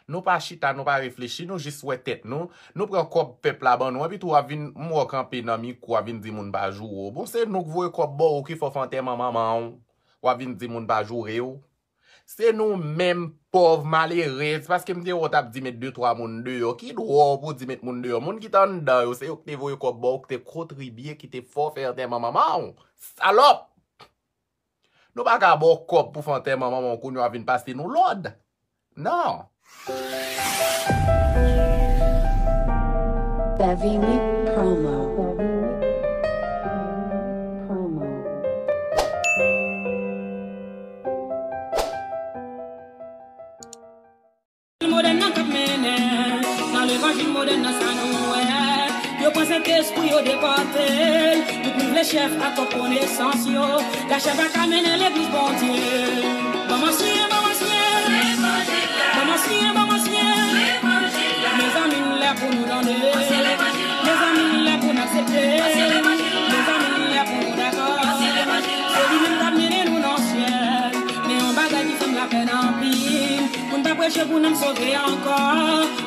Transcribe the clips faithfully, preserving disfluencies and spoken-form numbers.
Nou pa chita, nou pa reflechi, nou jis wè tèt nou. Nou pran kòb pèp la ban nou, epi tou w ap vin, m wè w kanpe nan mikwo, w ap vin di moun pa joure w. Bon, se nou k voye kòb ba w ki fè w fè antèman manman w. W ap vin di moun pa joure w. Se nou menm pòv malerèz, paske m te wè w t ap di met de twa moun deyò. Ki dwa w pou di met moun deyò? Moun ki t anndan yo, se yo ki te voye kòb ba w, ki te kontribye, ki te fè w fè antèman manman w. Salòp! Nou pa ka ba w kòb pou fè antèman manman w, kounye a w ap vin pase nou lòd. Non. Bevy Week Promo. Modèn nan k ap mennen nan levanjil modèn nan, sa nou wè. Yo pran Sentespri, yo depòte l. Tout moun vle chèf ak kòb konesans yo. Lachè pa ka mennen legliz Bondye. Ban m ansyen, ban m ansyen. Ban m ansyen, ban m ansyen. Mezanmi, lè pou nou tande. Mezanmi, lè pou n aksepte. Mezanmi, lè pou nou dakò. Se li menm k ap mennen nou nan syèl. Men yon bagay ki fè m lapèn anpil. Moun pa preche pou nanm sove ankò.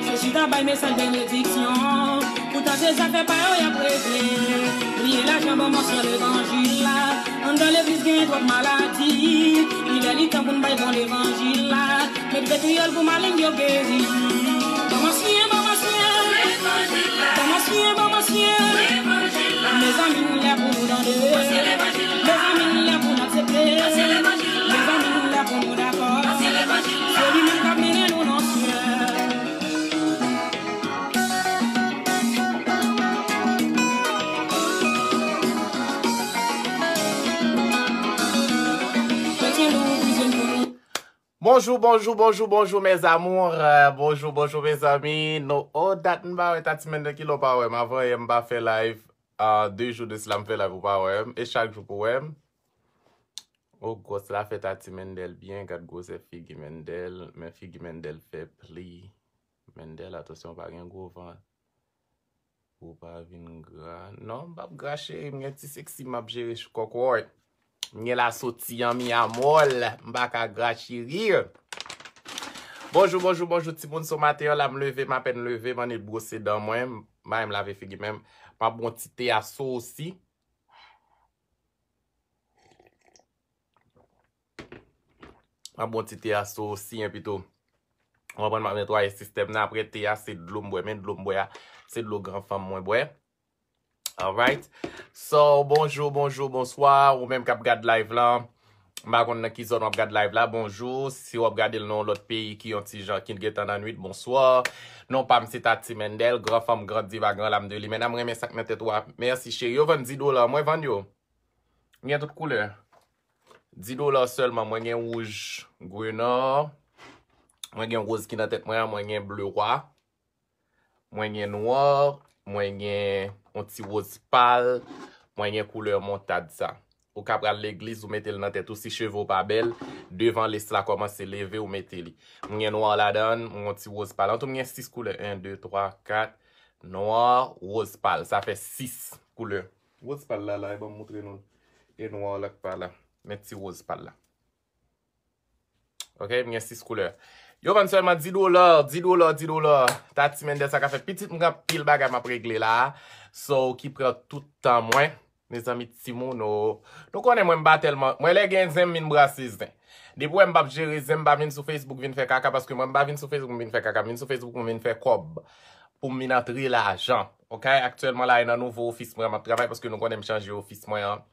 Se chita bay mesaj benediksyon. Poutan se zafè pa yo y ap regle. Bliye lajan, ban m ansyen levanjil la. Anndan legliz gen twòp maladi. Li lè li tan pou n bay bon levanjil la. Met vetriyèl pou maleng yo geri. Ban m ansyen, ban m ansyen. Ban m ansyen, ban m ansyen. Mezanmi, lè pou nou tande. Mezanmi, lè pou n aksepte. Mezanmi, lè pou nou dakò. Se li menm k ap mennen nou nan syèl. Bonjou, bonjou, bonjou, bonjou, mes amours. Euh, bonjou, bonjou, mezanmi. Nou, oh, dat m pa wè Tati Mendel, kilè w pa wè m? Avan yè m pa fè live. Ah, de jou de sila m fè live, ou pa wè m. E chak jou pou wè m. Oh, gwòs la fè Tati Mendel byen. Gad gwosè figi Mendel. Men figi Mendel fè pli. Mendel, atansyon, pa gen gwo vant. Ou pa vin gra. Non, m p ap gra, cheri. M gen ti seksi m ap jere kòkòy. M gen la soti an mi amòl. M pa ka gra, cheri. Bonjou, bonjou, bonjou, timoun. Se maten an la, m leve, m apèn leve, m annik bwose dan mwen. M pa menm lave figi menm. M ap bon ti te a sosi. M ap bon ti te a sosi, en, pito. Ou konprann, m ap netwaye sistèm nan. Apre te a, se dlo m bwè. Men dlo m bwè a, se dlo gran fanm mwen bwè. Alright. So, bonjou, bonjou, bonswa. Ou menm k ap gad live lan. M pa konn nan ki zòn w ap gad live la. Bonjou. Si w ap gade l nan yon lòt peyi ki yon ti jan, ki gentan nan nwit, bonswa. Non pa m se Tati Mendel, gran fanm, gran diva, gran lam de limena. M renmen sa k nan tèt ou a. Mèsi, cheri. Yo vann dis dola, mwen vann yo. M gen tout koulè. Dis dola sèlman, mwen gen wouj grenò. Mwen gen woz ki nan tèt mwen an, mwen gen ble wa. Mwen gen nwa, mwen gen yon ti woz pal, mwen gen koulè montad sa. Ou ka pral legliz, ou mete l nan tèt ou, si cheve w pa bèl, devan les la kòmanse leve, ou mete li. Mwen gen nwa ladan, mwen gen yon ti woz pal. Antou, mwen gen sis koulè. En, de, twa, kat, nwa, woz pal. Sa fè sis koulè. Woz pal la, la, e ban m moutre nou. E nwa la k pa la. Men ti woz pal la. Ok, m gen sis koulè. Yo vann sèlman dis dola, dis dola, dis dola. Tati Mendel, sa ka fè pitit, m gen anpil bagay m ap regle la. So, ki pran tout tan mwen. Mezanmi, timoun, o. Nou konnen mwen, m pa tèlman, mwen lè gen zen, m vin brase zen. Depi w wè m p ap jere zen, m pa vin sou Facebook vin fè kaka, paske mwen, m pa vin sou Facebook m vin fè kaka, m vin sou Facebook m vin fè kòb. Pou m vin antre lajan. Ok, aktyèlman la, e nan nouvo ofis mwen, m ap travay, paske nou konnen m chanje ofis mwen an.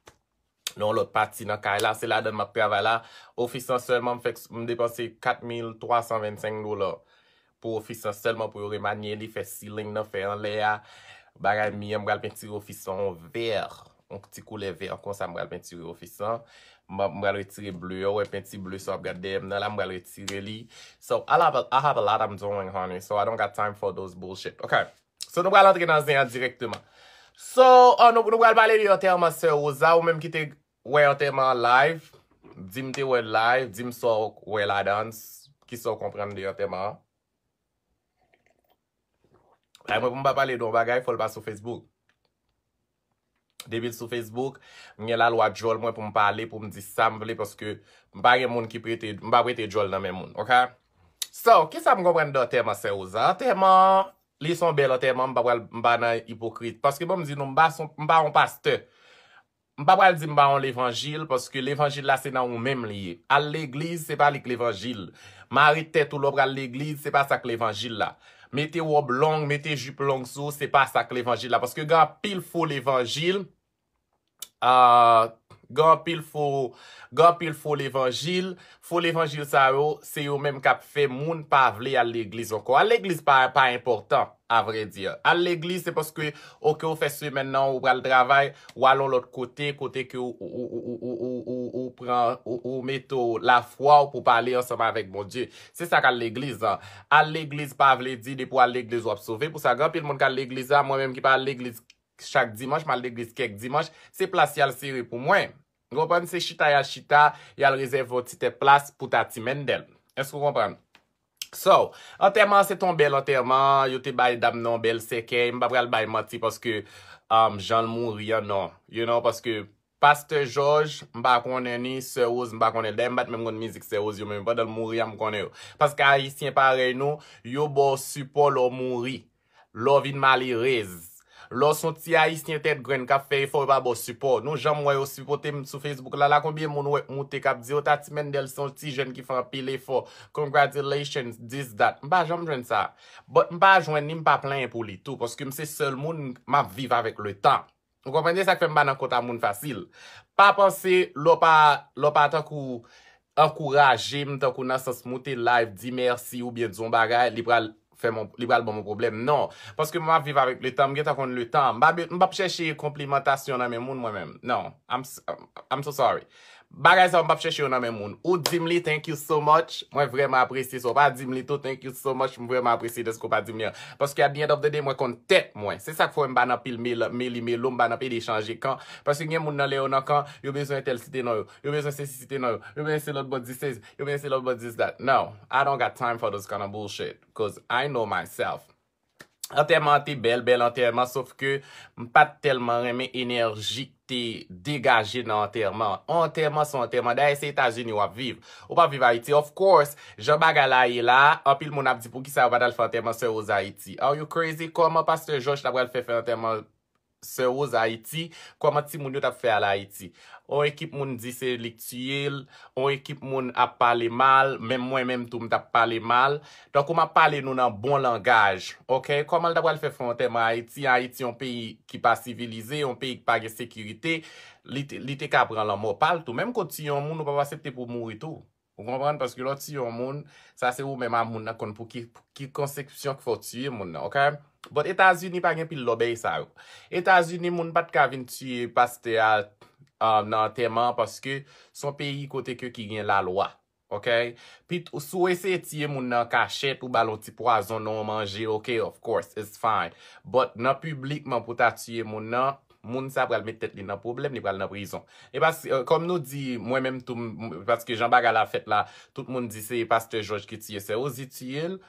Nan yon lòt pati nan kay la, se ladan m ap travay la. Ofis lan sèlman, m fèk, m depanse kat mil twa san vennsenk dola pou ofis lan sèlman pou yo remanye li, fè ceiling nan, fè anlè a. Bagay mi an, m pral pentire ofis lan yon vè, yon ti koulè vè konsa, m pral pentire ofis lan. M ap, m pral retire ble yo, wè penti ble sa w ap gade dèyè m nan la, m pral retire li. So, I have a, I have a lot I'm doing, honey, so I don't got time for those bullshit. Ok. So, nou pral antre nan zen an dirèkteman. So, oh, nou, nou pral pale de antèman sè Rosa, ou menm ki te wè antèman an live, di m te wè live, di m sa w wè ladan, ki sa w konprann de antèman an. Ay, mwen, pou m pa pale de yon bagay, fò l pa sou Facebook. Depi l sou Facebook, m gen lalwa djòl mwen pou m pale, pou m di sa m vle, paske m pa gen moun ki prete, m pa prete djòl nan men moun, ok? So, kisa m konprann de antèman Sè Rosa? Antèman, li se yon bèl antèman, m pa pral, m pa nan ipokrit. Paske bon, m di nou, m pa, son- m pa yon pastè. M pa pral di m pa yon levanjil, paske levanjil la se nan ou menm li ye. Al legliz, se pa li k levanjil. Mare tèt ou lè w pral legliz, se pa sa k levanjil la. Mete wòb long, mete jip long sou, se pa sa k levanjil la. Paske gen anpil fo levanjil, ah, gen anpil fo, gen anpil fo levanjil. Fo levanjil sa yo, se yo menm k ap fè moun pa vle al legliz ankò. Al legliz pa, pa enpòtan, a vrè di. Al legliz, se paske, oke, ou fè semèn nan, ou pral travay, ou al yon lòt kote, kote ke ou, ou, ou pran, ou, ou mete w lafwa w pou pale ansanm avèk Bondye. Se sa k al legliz lan. Al legliz pa vle di depi w al legliz w ap sove. Pou sa, gen anpil moun k al legliz la, mwen menm ki pa al legliz chak dimanch, m al legliz kèk dimanch, se plas y al sere pou mwen. Ou konprann? Se chita y al chita, y al rezève yon ti tèt plas pou Tati Mendel. Èske w konprann? So, antèman an se t on bèl antèman, yo te bay dam nan yon bèl sèkèy, m pa pral bay manti paske um, jan l mouri an, non. You know, paske Pastè Jòj, m pa konnen ni Sè Woz, m pa konnen. Dayè, m pa t menm konn mizik Sè Woz yo, men pandan l mouri a, m konnen yo. Paske Ayisyen parèy nou, yo ba w sipò lè w mouri. Lè w vin malerèz. Lè w se yon ti Ayisyen tèt grenn k ap fè efò, yo pa ba w sipò. Nou janm wè yo sipòte m sou Facebook la. La, konbyen moun wè k moute k ap di, "O, Tati Mendel se yon ti jèn ki fè anpil efò. Congratulations, this, that." M pa janm jwenn sa. But m pa jwenn li, m pa plenyen pou li tou. Paske m se sèl moun, m ap viv avèk letan. Ou konprann? Se sa k fè m pa nan kont a moun fasil. Pa panse lè w pa, lè w pa tankou ankouraje m, tankou nan sans moute live, di mèsi oubyen di yon bagay, li pral fè m, li pral ban m yon pwoblèm. Non. Paske m ap viv avèk letan, m gentan konn letan. M pa be- m p ap chèche konplimantasyon nan men moun mwen menm. Non. I'm, s- I'm so sorry. Bagay sa yo m p ap chèche yo nan men moun. Ou di m li, thank you so much. Mwen vrèman apresye sa. Ou pa di m li tou, thank you so much. M vrèman apresye dèske w pa di m li an. Paske at the end of the day, mwen konn tèt mwen. Se sa k fè m pa nan pil mel- meli melo, m pa nan pede chanje kan. Paske gen moun nan lè yo nan kan, yo bezwen entèl site non yo. Yo bezwen sesi site non yo. Yo bezwen se lòt bò di sezi. Yo bezwen se lòt bò di that. No, I don't got time for those kind of bullshit. Cause I know myself. Antèman an te bèl, bèl antèman, sof ke m pa t tèlman renmen enèji k te degaje nan antèman an. On antèman se on antèman. Dayè, se Etazini w ap viv. Ou p ap viv Ayiti. Of course, jan bagay la ye la, anpil moun ap di, "Poukisa yo pa t al fè antèman Sè Woz Ayiti?" Are you crazy? Kòman Pastè Jòj ta pral fè fè antèman Sè Woz Ayiti? Kòman timoun yo t ap fè al Ayiti? On ekip moun di se li k tiye l, on ekip moun ap pale mal, menm mwen menm tou m t ap pale mal. Tankou m ap pale nou nan bon langaj, oke? Kòman l ta pral fè fè yon antèman Ayiti? Ayiti yon peyi ki pa sivilize, yon peyi ki pa gen sekirite, li te, li te ka pran lanmò pa l tou. Menm ke w tiye yon moun, ou p ap aksepte pou w mouri tou. Ou konprann? Paske lè w tiye yon moun, sa se ou menm a moun nan konn pou ki, pou ki konsepsyon k fè w tiye moun nan, oke? But Etazini pa gen pil lòbèy sa yo. Etazini, moun pa t ka vin tiye pastè a, um, nan antèman an paske se yon peyi kote ke ki gen lalwa. Oke? Pit, si w eseye tiye moun nan kachèt, ou ba l yon ti pwazon nan yon manje, oke, of course, it's fine. But nan piblikman pou ta tiye moun nan, moun sa pral met tèt li nan pwoblèm, li pral nan prizon. E pas, euh, kòm nou di, mwen menm tou, m- paske jan bagay la fèt la, tout moun di se Pastè Jòj ki tiye Sè Woz, li tiye l.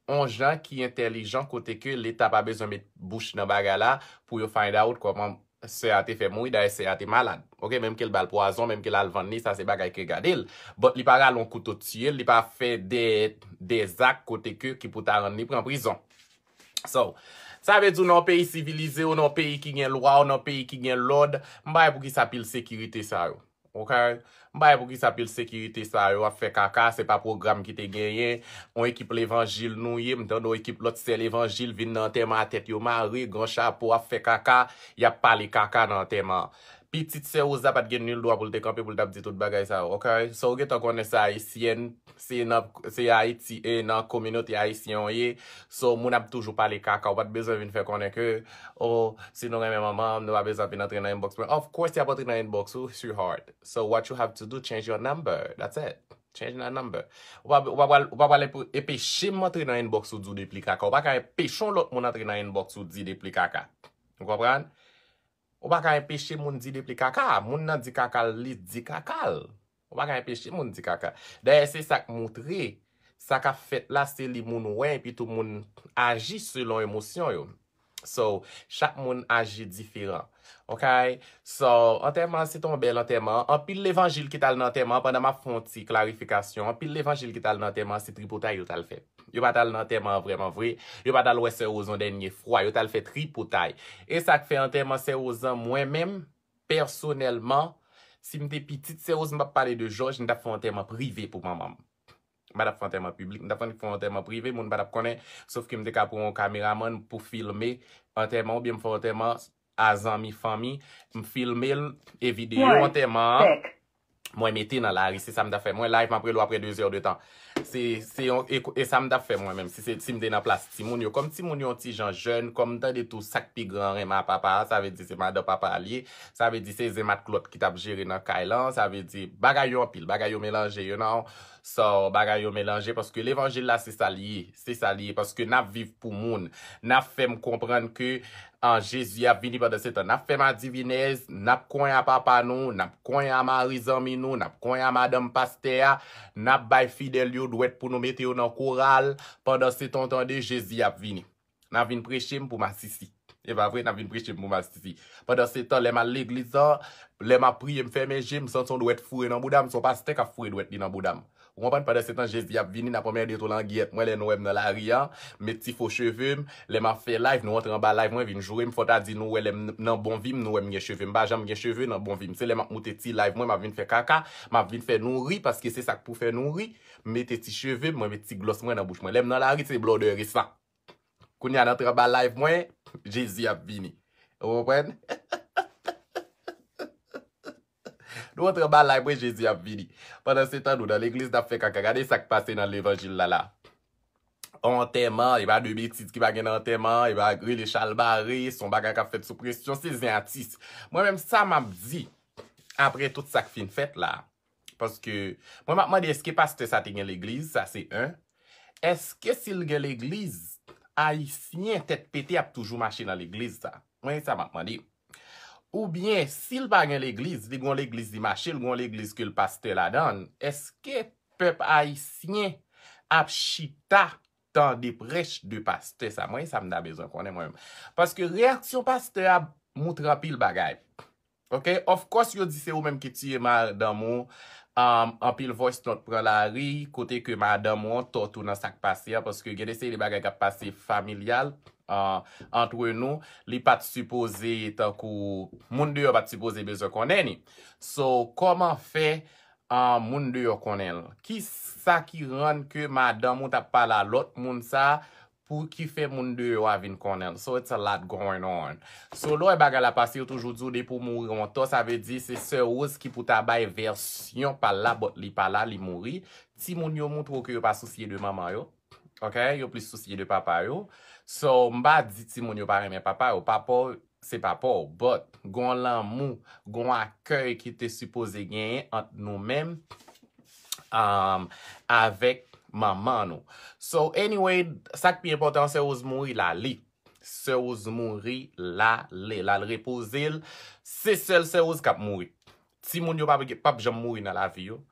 On jan ki entèlijan kote ke Leta pa bezwen met bouch nan bagay la pou yo find out kòman sè a te fè mouri, dayè sè a te malad. Oke, menm ke l ba l pwazon, menm ke l al vann li, sa se bagay ke gade l. But li pa rale yon kouto tiye l, li pa fè de, de zak kote ke ki pou ta rann li pran prizon. So, sa vle di w nan yon peyi sivilize, ou nan yon peyi ki gen lwa, ou nan yon peyi ki gen lòd, m pa wè poukisa pil sekirite sa yo. Oke? M pa wè poukisa pil sekirite sa yo ap fè kaka, se pa pwogram ki te genyen, yon ekip levanjil nou ye, m tande yon ekip lòt sè levanjil vin nan antèman a tèt yo mare, gran chapo ap fè kaka, y ap pale kaka nan antèman an. Pitit sè Woz la pa t gen nil dwa pou l te kanpe pou l t ap di tout bagay sa yo, oke? So, ou gentan konnen se ayisyèn, se nan, se Ayiti, e nan kominote ayisyen w ye. So, moun ap toujou pale kaka, ou pa t bezwen vin fè konnen ke, oh, si nou renmen manman m, nou pa bezwen ap vin antre nan inbox mwen. Of course, y ap antre nan inbox ou, sweetheart. So, what you have to do, change your number. That's it. Change that number. Ou pa, ou pa pral, ou pa pral enpe- enpeche m antre nan inbox ou di w de pli kaka. Ou pa ka enpeche yon lòt moun antre nan inbox ou di de pli kaka. Ou konprann? Ou pa ka enpeche moun di de pli kaka. Moun nan di kaka l, li di kaka l. Ou pa ka enpeche moun di kaka. Dayè, se sa k moutre. Sa k ap fèt la, se li moun wè, epi tou moun aji selon emosyon yo. So, chak moun aji diferan. Ok? So, antèman se te yon bèl antèman. Anpil levanjil ki t al nan antèman, pandan m ap fè yon ti klarifikasyon, anpil levanjil ki t al nan antèman se tripotay yo t al fè. Yo pa t al nan antèman an vrèman vre. Yo pa t al wè sè Woz yon dènye fwa. Yo t al fè tripotay. E sa k fè antèman sè Woz lan, mwen menm, pèsonèlman, si m te pitit sè Woz, m p ap pale de Jòj, m t ap fè yon antèman prive pou manman m. M pa t ap fè antèman piblik, m t ap fè yon antèman prive, moun pa t ap konnen, sof ke m te ka pran yon kameramann pou filme antèman oubyen m fè antèman a zanmi, fanmi, m filme l e videyo antèman an, mwen mete nan lari, se sa m t ap fè. Mwen live, m ap rele w apre de zè de tan. Se, se yon, e, e sa m t ap fè mwen menm, si se, si m te nan plas timoun yo. Kòm timoun yo yon ti jan jèn, kòm m tande tou sa k pi gran renmen a papa a, sa vle di se madan papa a l ye, sa vle di se zen matklòt ki t ap jere nan kay lan, sa vle di bagay yo anpil, bagay yo melanje, you know. So, bagay yo melanje, paske levanjil la, se sa l ye, se sa l ye, paske n ap viv pou moun, n ap fè m konprann ke an, Jezi ap vini, pandan se tan n ap fè madivinèz, n ap konyen a papa nou, n ap konyen a mari zanmi nou, n ap konyen a madanm pastè a, n ap bay fidèl yo dwèt pou nou mete yo nan koral, pandan se tan w tande Jezi ap vini. N ap vin preche m pou masisi. E pa vre, n ap vin preche m pou masisi. Pandan se tan, lè m al legliz la, lè m ap priye, m fèmen je, m santi yon dwèt foure nan bouda m, se yon pastè k ap foure dwèt li nan bouda m. Ou konprann? Pandan se tan, Jezi ap vini, n ap anmède tou langyèt mwen lè nou wè m nan lari a, m met ti fo cheve m, lè m ap fè live, nou antre anba live mwen, vin joure m, fò ta di nou wè lè m nan bon vi m, nou wè m gen cheve. M pa janm gen cheve nan bon vi m. Se lè m ap moute ti live mwen, m ap vin fè kaka, m ap vin fè nouri, paske se sa k pou fè nouri. M mete ti cheve m, mwen met ti glòs mwen nan bouch mwen. Lè m nan lari, se blòdè resan. Kounye a n antre anba live mwen, Jezi ap vini. Ou konprann? Nou antre anba live mwen, Jezi ap vini. Pandan se tan, nou nan legliz, n ap fè kaka. Gade sa k pase nan levanjil la la. Antèman, e pa de betiz ki pa gen nan antèman, e pa rele chalbare, se yon bagay k ap fèt sou presyon, se zen atis. Mwen menm, sa m ap di, apre tout sa k fin fèt la, paske mwen m ap mande èske pastè sa te gen legliz, sa se en. Èske si l gen legliz, Ayisyen tèt pete ap toujou mache nan legliz sa? Mwen, sa m ap mande. Oubyen, si l pa gen legliz, li gen yon legliz li mache, l gen yon legliz ke l pastè ladan l, èske pèp ayisyen ap chita tande prèch de pastè sa? Mwen, sa m ta bezwen konnen mwen menm. Paske reyaksyon pastè a moutre anpil bagay. Ok, of course, yo di se ou menm ki tiye madanm ou. Um, anpil voice note pran lari, kote ke madanm ou an tòt ou nan sa k pase a, paske gen de seri de bagay k ap pase familyal, uh, antre nou, li pa t sipoze tankou, moun deyò pa t sipoze bezwen konnen ni. So, kòman fè, uh, moun deyò konnen l? Ki sa ki rann ke madanm ou t ap pale a lòt moun sa, pou ki fè moun deyò a vin konnen l? So it's a lot going on. So lè w wè bagay la pase, yo toujou di w depi w mouri w antò, sa vle di se sè Woz ki pou ta bay vèsyon pa l la, but li pa la, li mouri. Timoun yo montre w ke yo pa sousye de manman yo. Ok? Yo plis sousye de papa yo. So m pa di timoun yo pa renmen papa yo. Papa w se papa w, but gon lanmou, gon akèy ki te sipoze genyen ant nou menm, um, avèk manman nou. So anyway, sa k pi enpòtan, sè Woz mouri la, li. Sè Woz mouri la, li. L al repoze l. Se sèl sè Woz k ap mouri. Timoun yo p ap, p ap janm mouri nan lavi yo.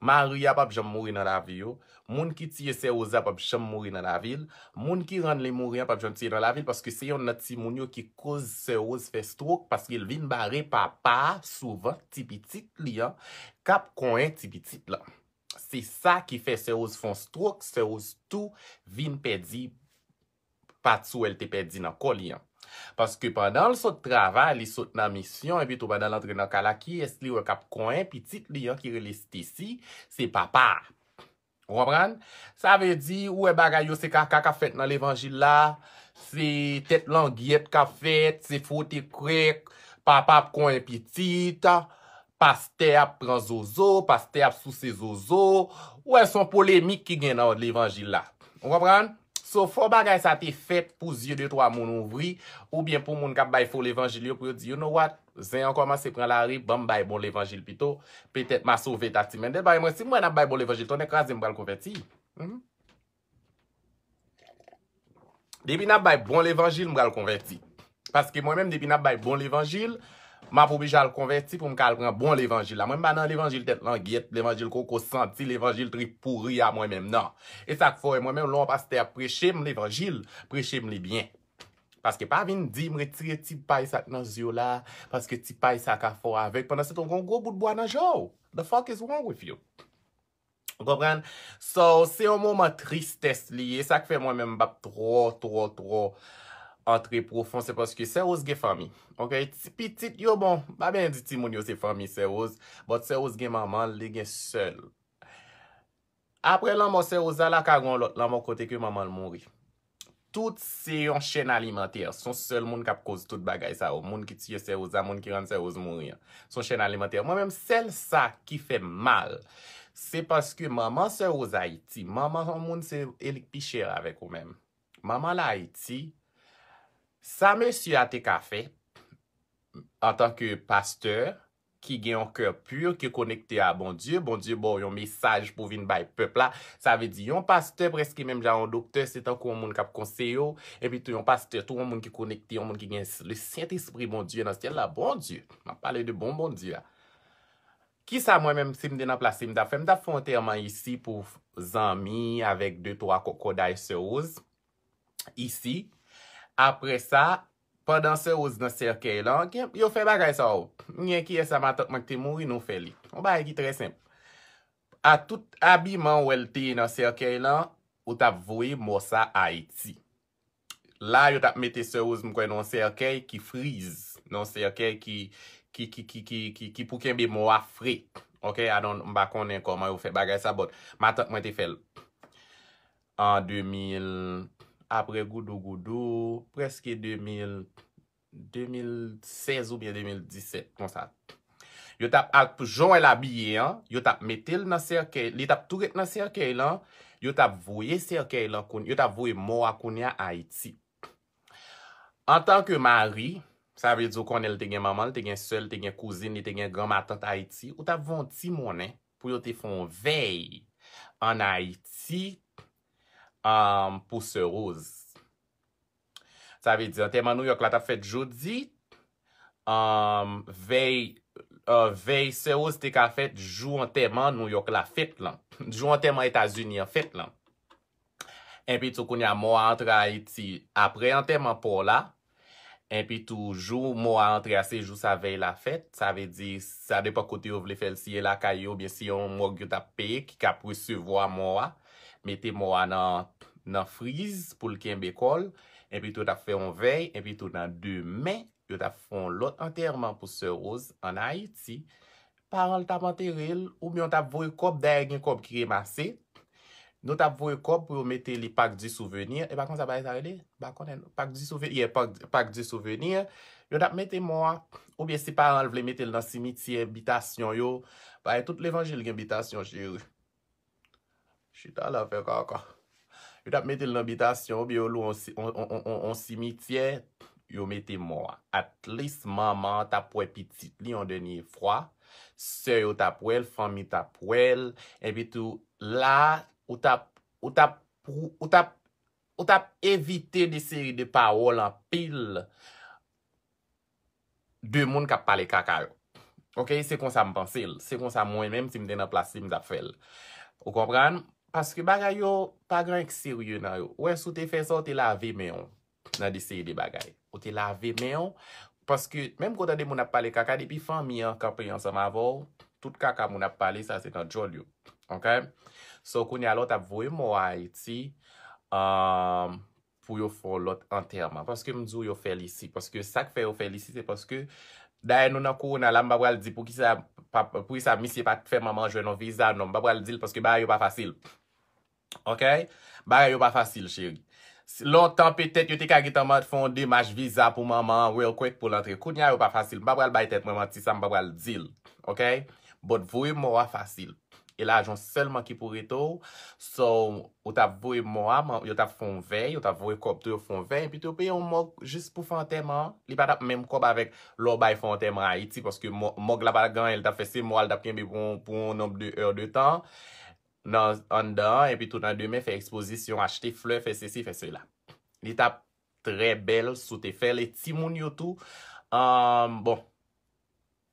Mari a p ap janm mouri nan lavi yo. Moun ki tiye sè Woz la p ap janm mouri nan lavi l. Moun ki rann li mouri an p ap janm tiye nan lavi l, paske se yonn nan timoun yo ki koz sè Woz fè stroke, paske l vin bare papa a sou vant ti pitit li an, k ap konyen ti pitit lan. Se sa ki fè sè Woz fè yon stroke, sè Woz tou vin pèdi pati wè l te pèdi nan kò li an. Paske pandan l sot travay, li sot nan misyon, epi tou pandan l antre nan kay la, kiyès li wè k ap konyen pitit li an ki rele Stacy? Se papa a. Ou konprann? Sa vle di, ou wè bagay yo se kaka k ap fèt nan levanjil la, se tèt langyèt k ap fèt, se fwote krèk, papa ap konyen pitit, pastè ap pran zozo, pastè ap souse zozo. Ou wè, se yon polemik ki gen nan levanjil la. Ou konprann? So, fò bagay sa te fèt pou zye de twa moun ouvri, oubyen pou moun k ap bay fo levanjil yo, pou yo di, you know what? Zen an kòmanse pran lari, ban m bay bon levanjil pito. Petèt m a sove Tati Mendel. Paske mwen, si m wè n ap bay bon levanjil, tonnè kraze m, m pral konvèti. Mhm. Depi n ap bay bon levanjil, m pral konvèti. Paske mwen menm, depi n ap bay bon levanjil, m ap oblije al konvèti pou m ka al pran bon levanjil la. Mwen, m pa nan levanjil tèt langyèt, levanjil koko santi, levanjil trip pouri a mwen menm, non. E sa k fè w wè mwen menm, lè yon pastè ap preche m levanjil, preche m li byen. Paske pa vin di m retire ti pay sa k nan zye w la, paske ti pay sa ka fè w avèg, pandan se tan w gen yon gwo bout bwa nan je w. The fuck is wrong with you? Ou konprann? So, se yon moman tristès li ye. Sa k fè mwen menm m p ap twò, twò, twò antre pwofon, se paske sè Rose gen fanmi. Ok? Ti pitit yo, bon, m pa byen di timoun yo se fanmi sè Rose, but sè Rose gen manman l, li gen sè l. Apre lanmò sè Rose la, la ka gen yon lòt lanmò kote ke manman l mouri. Tout se yon chèn alimantè. Se yon sèl moun k ap koz tout bagay sa yo. Moun ki tiye sè Rose la, moun ki rann sè Rose mouri an. Se yon chèn alimantè. Mwen menm, sèl sa ki fè m mal, se paske manman sè Rose Ayiti, manman yon moun se e li k pi chè avèk ou menm. Manman l Ayiti, sa mesye a te ka fè, antanke pastè ki gen yon kè pi, ki konekte a Bondye, Bondye ba w yon mesaj pou vin bay pèp la. Sa vle di, yon pastè prèske menm jan yon doktè, se tankou yon moun k ap konseye w, epi tou yon pastè, tou yon moun ki konekte, yon moun ki gen le Sentespri Bondye nan syèl la. Bondye, m ap pale de bon Bondye a. Kisa mwen menm, si m te nan plas li, m t ap fè? M t ap fè yon antèman isi pou zanmi avèk de twa kòkòday sè Rose isi. Apre sa, pandan sè Rose nan sèkèy lan, gen, yo fè bagay sa yo. M gen kiyès sa, matant mwen ki te mouri, nou fè li. Yon bagay ki trè senp. A tout abiman w wè l te ye nan sèkèy lan, ou t ap voye mò sa Ayiti. La, yo t ap mete sè Rose, m kwè, nan yon sèkèy ki friz, nan yon sèkèy ki, ki, ki, ki, ki, ki, ki pou kenbe mò a fre. Ok, I don't, m pa konnen kòman yo fè bagay sa, but matant mwen te fè l an de mil, apre Goudougoudou, prèske de mil, de mil sèz oubyen de mil disèt, konsa. Yo t ap, ak jan w wè l abiye an, yo t ap mete l nan sèkèy, li t ap tou ret nan sèkèy lan, yo t ap voye sèkèy lan, koun-, yo t ap voye mò a kounye a Ayiti. Antanke mari, sa vle di w konnen l te gen manman, l te gen sè, l te gen kouzin, li te gen gran matant Ayiti, ou t ap voye yon ti monnen pou yo te fè yon vèy ann Ayiti, um, pou sè Rose. Sa vle di, antèman Nouyòk la t ap fèt jodi, um, vèy, uh, vèy sè Rose te ka fèt jou antèman Nouyòk la fèt lan. Jou antèman Etazini an fèt lan. Epi tou kounye a mò a antre Ayiti apre antèman pa w la. Epi tou jou mò a antre a se jou sa vèy la fèt. Sa vle di, sa depann kote yo vle fè l, si e lakay yo, oubyen si yon mòg yo t ap peye ki k ap resevwa mò a, mete mò a nan, nan friz pou l kenbe kò l. Epi tou yo t ap fè yon vèy, epi tou nan demen, yo t ap fè yon lòt antèman pou sè Rose ann Ayiti. Paran l t ap antere l, oubyen yo t ap voye kòb, dayè gen kòb ki remase. Nou t ap voye kòb pou yo mete li Parc du Souvenir. E pa konsa bagay sa rele? M pa konnen. Parc du Souvenir, yeah, Parc, Parc du Souvenir. Yo t ap mete mò a. Oubyen si paran l vle mete l nan simityè, bitasyon yo. Bagay tout levanjil gen bitasyon, cheri. Chita la fè kaka. Yo t ap mete l nan bitasyon, oubyen yo lwe yon si-, on, on, on, on, on simityè, yo mete mò a. At least manman an t ap wè pitit li yon dènye fwa. Sè yo t ap wè l, fanmi t ap wè l. Epi tou, la, ou t ap, ou t ap, ou t ap, ou t ap evite de seri de pawòl anpil de moun k ap pale kaka yo. Ok, se konsa m panse l. Se konsa mwen menm, si m te nan plas li, m t ap fè l. Ou konprann? Paske bagay yo, pa gen anyen k serye nan yo. Ou wè, si w te fè sa, w te lave men w nan de seri de bagay. Ou te lave men w, paske menm kote de moun ap pale kaka, depi fanmi an kanpe ansanm avè w, tout kaka moun ap pale, sa se nan djòl yo. Ok? So, kounye a la, w t ap voye mò a Ayiti, um, pou yo fè yon lòt antèman. Paske m di w yo fè l isi. Paske sa k fè yo fè l isi, se paske, dayè nou nan kowona la, m pa pral di poukisa, pa, poukisa misye pa t fè manman jwenn yon viza, non, m pa pral di l paske bagay yo pa fasil. Ok? Bagay yo pa fasil, cheri. Si lontan, petèt, yo te ka gentan man-, fè yon demach viza pou manman an real quick pou l antre. Kounye a, yo pa fasil. M pa pral bay tèt mwen manti, sa m pa pral di l. Ok? But voye mò a fasil. E lajan sèlman ki pou rete w. So, ou t ap voye mò a, man-, yo t ap fè yon vèy, yo t ap voye kòb tou, yo fè yon vèy, epi tou yo peye yon mòg jis pou fè antèman an. Li pa t ap menm kòb avèk lè w bay fè antèman Ayiti, paske mò-, mòg la pa t ap gen anyen, li t ap fè se mò a, li t ap kenbe pou, pou yon nonb de è de tan nan, anndan an, epi tou nan demen, fè ekspozisyon, achte flè, fè sesi, fè sela. Li t ap trè bèl si w te fè l, e timoun yo tou, um, bon,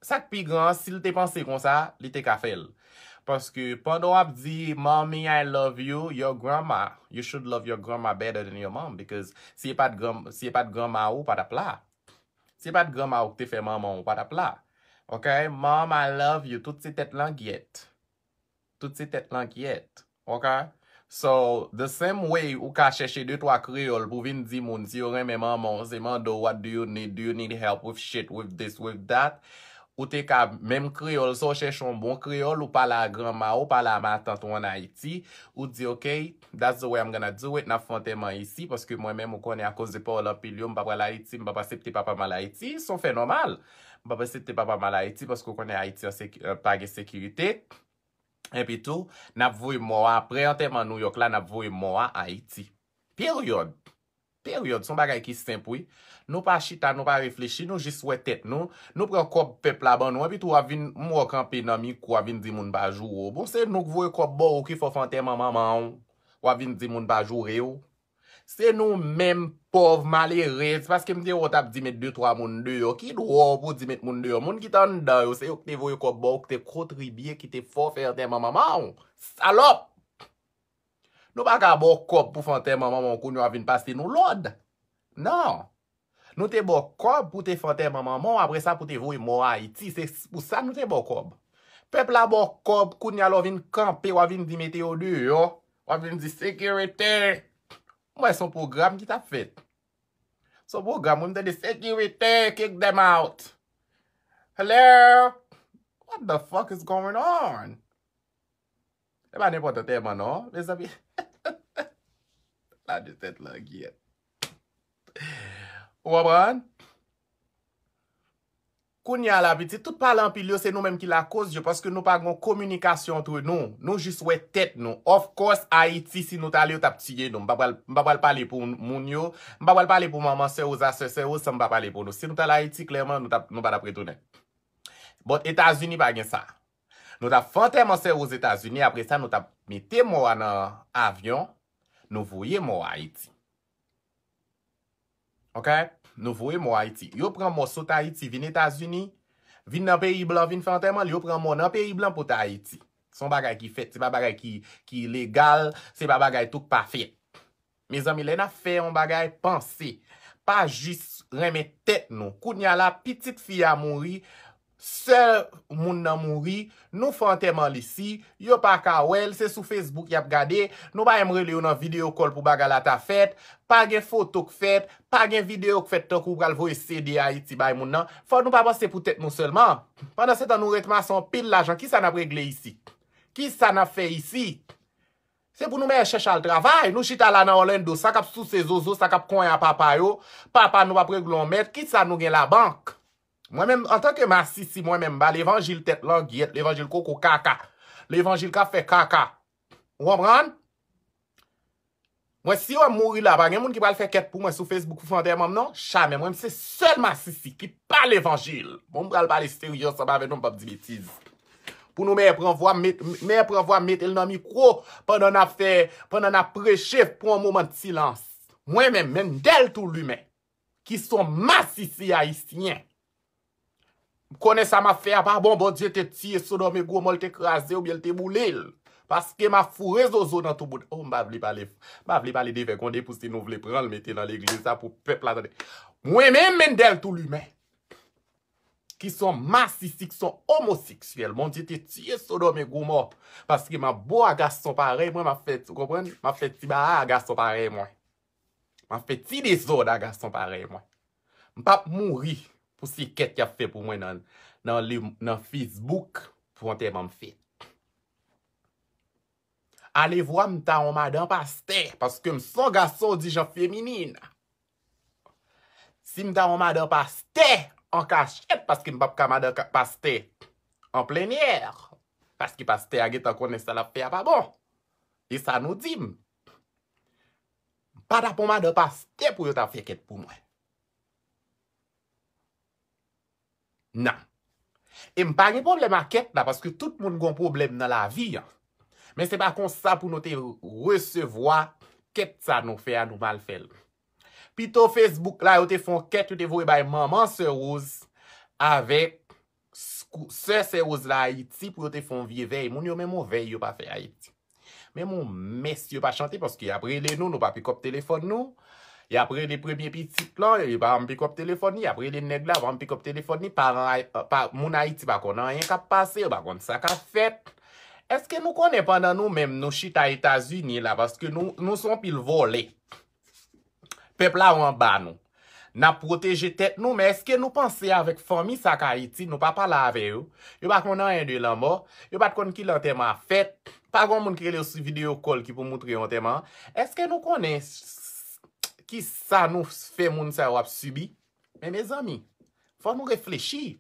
sa k pi gran an, si l te panse konsa, li te ka fè l. Paske pandan w ap di, "Mommy, I love you," your grandma, you should love your grandma better than your mom, because si e pa t gran, si e pa t granma ou, ou pa t ap la. Si e pa t granma ou ki te fè manman w, ou pa t ap la. Ok? "Mom, I love you." Tout se tèt langyèt. Tout se tèt langyèt. Ok? So, the same way ou ka chèche de twa kreyòl pou vin di moun si yo renmen manman w, se mande w, "What do you need? Do you need help with shit, with this, with that?" Ou te ka, menm kreyòl, sa w chèche yon bon kreyòl, ou pale a granma ou, pale a matant ou ann Ayiti, ou di, "Ok, that's the way I'm gonna do it, n ap fè antèman isi, paske mwen menm, ou konnen, akoz de pawòl anpil yo, m pa pral Ayiti, m p ap aksepte papa m al Ayiti, se yon fè nòmal. M p ap aksepte papa m al Ayiti, paske ou konnen Ayiti an seki-, pa gen sekirite." Epi tou, n ap voye mò a, apre antèman Nouyòk la, n ap voye mò a Ayiti. Peryòd. Peryòd. Se yon bagay ki senp, wi. Nou pa chita, nou pa reflechi, nou jis wè tèt nou. Nou pran kòb pèp la ban nou, epi tou w ap vin, m wè w kanpe nan mikwo, w ap vin di moun pa joure w. Bon, se nou k voye kòb ba w ki fè w fè antèman manman w. W ap vin di moun pa joure w. Se nou menm pòv malerèz, paske m te wè w t ap di met de twa moun deyò. Ki dwa w pou di met moun deyò? Moun ki t anndan yo, se yo ki te voye kòb ba w, ki te kontribye, ki te fè w fè antèman manman w. Salòp! Nou pa ka ba w kòb pou fè antèman manman w, kounye a w ap vin pase nou lòd. Non. Nou te ba w kòb pou te fè antèman manman w, apre sa pou te voye mò Ayiti. Se pou sa nou te ba w kòb. Pèp la ba w kòb, kounye a lè w vin kanpe, w ap vin di mete yo deyò. W ap vin di sekirite. Mwen, se yon pwogram ki t ap fèt. Se yon pwogram, mwen, m tande sekirite, kick them out. Hello? What the fuck is going on? E pa nenpòt antèman, non, mezanmi. La de tèt langyèt. Ou konprann? Kounye a la, pitit, tout pale anpil yo, se nou menm ki lakoz yo, paske nou pa gen kominikasyon antre nou. Nou jis wè tèt nou. Of course, Ayiti, si nou t ale, yo t ap tiye nou. M pa pral, m pa pral pale pou moun yo. M pa pral pale pou manman sè Rose a sè sè Rose, san m pa pale pou nou. Si nou t al Ayiti, klèman, nou t ap, nou pa t ap retounen. But Etazini pa gen sa. Nou t ap fè antèman sè Rose Etazini, apre sa, nou t ap mete mò a nan avyon, nou voye mò a Ayiti. Ok? Nou voye mò Ayiti. Yo pran mò sot Ayiti, vin Etazini, vin nan peyi blan, vin fè antèman l, yo pran mò nan peyi blan pote Ayiti. Se yon bagay ki fèt, se pa bagay ki, ki legal, se pa bagay tou k pa fèt. Mezanmi, lè n ap fè yon bagay, panse. Pa jis renmen tèt nou. Kounye a la, pitit fi a mouri, sè moun nan mouri, nou fè antèman l isi, yo pa ka wè l, se sou Facebook y ap gade, nou pa menm rele yo nan video call pou bagay la ta fèt, pa gen foto k fèt, pa gen video k fèt tankou w pral voye C D Ayiti bay moun nan. Fò nou pa panse pou tèt nou sèlman. Pandansetan, nou ret mase anpil lajan, kisa n ap regle isi? Kisa n ap fè isi? Se pou nou mèt chèche al travay. Nou chita la nan Orlando, sa k ap souse zozo, sa k ap konyen a papa yo, papa nou p ap regle yon mèt, kisa nou gen labank? Mwen menm, antanke masisi, mwen menm, m ba levanjil tèt langyèt, levanjil koko kaka, levanjil k ap fè kaka. Ou konprann? Mwen, si yo mouri la, pa gen moun ki pral fè kèt pou mwen sou Facebook pou fè antèman m, non. Jamè, mwen, se sèl masisi ki pa levanjil. Bon, m pral pale serye ansanm avè nou, m p ap di betiz. Pou nou mèt pran vwa, met, mèt pran vwa, mete l nan mikwo pandan n ap fè, pandan n ap preche, pran yon moman de silans. Mwen menm, Mendel Toulimen, ki se yon masisi ayisyen, m konnen sa m ap fè a pa bon, Bondye te tiye Sodòm e Gomò, l te kraze oubyen l te boule l. Paske m ap foure zozo nan tou bout. Oh, m pa vle pale, m pa vle pale de vègonde pou si nou vle pran l mete nan legliz la pou pèp la tande. Mwen menm, Mendel Toulimen, ki se yon masisi, ki se yon omoseksyèl. Bondye te tiye Sodòm e Gomò. Paske m ap bo a gason parèy mwen, m ap fè, ou konprann? M ap fè ti bagay a gason parèy mwen. M ap fè ti dezòd a gason parèy mwen. M p ap mouri pou se kèt y ap fè pou mwen nan, nan, nan Facebook pou antèman m fèt. Alevwa m ta yon madan pastè, paske m se yon gason, w di jan feminin. Si m ta yon madan pastè an kachèt, paske m p ap ka madan ka-, pastè an plennyè, paske pastè a gentan konnen sa l ap fè a pa bon. E sa nou di m. M pa t ap yon madan pastè pou yo ta fè kèt pou mwen. Non. E m pa gen pwoblèm ak kèt la, paske tout moun gon pwoblèm nan lavi an. Men se pa konsa pou nou te resevwa kèt sa nou fè a, nou mal fè l. Pito Facebook la, yo te fè yon kèt, yo te voye bay manman sè Rose avèk s-, kou- sè Sè Woz la Ayiti pou yo te fè yon vye vèy. Moun yo menm yon vèy yo pa fè Ayiti. Menm yon mès yo pa chante paske y ap rele nou, nou pa pikòp telefòn nou. Y ap rele premye pitit lan, yo pa janm pikòp telefòn li, y ap rele nèg la, pa janm pikòp telefòn li, paran Ay- pa, moun Ayiti pa konn anyen k ap pase, yo pa konn sa k ap fèt. Èske nou konnen pandan nou menm nou chita Etazini la, paske nou, nou se yon pil vòlè. Pèp la yo anba nou. N ap pwoteje tèt nou, men èske nou panse avèk fanmi sa k Ayiti, nou pa pale avè yo? Yo pa konn anyen de lanmò, yo pa t konn kilè antèman ap fèt, pa gen yon moun ki rele yo sou videyo call ki pou moutre yo antèman an. Èske nou konnen s- s- ki sa nou fè moun sa yo ap sibi? Men mezanmi, fò nou reflechi.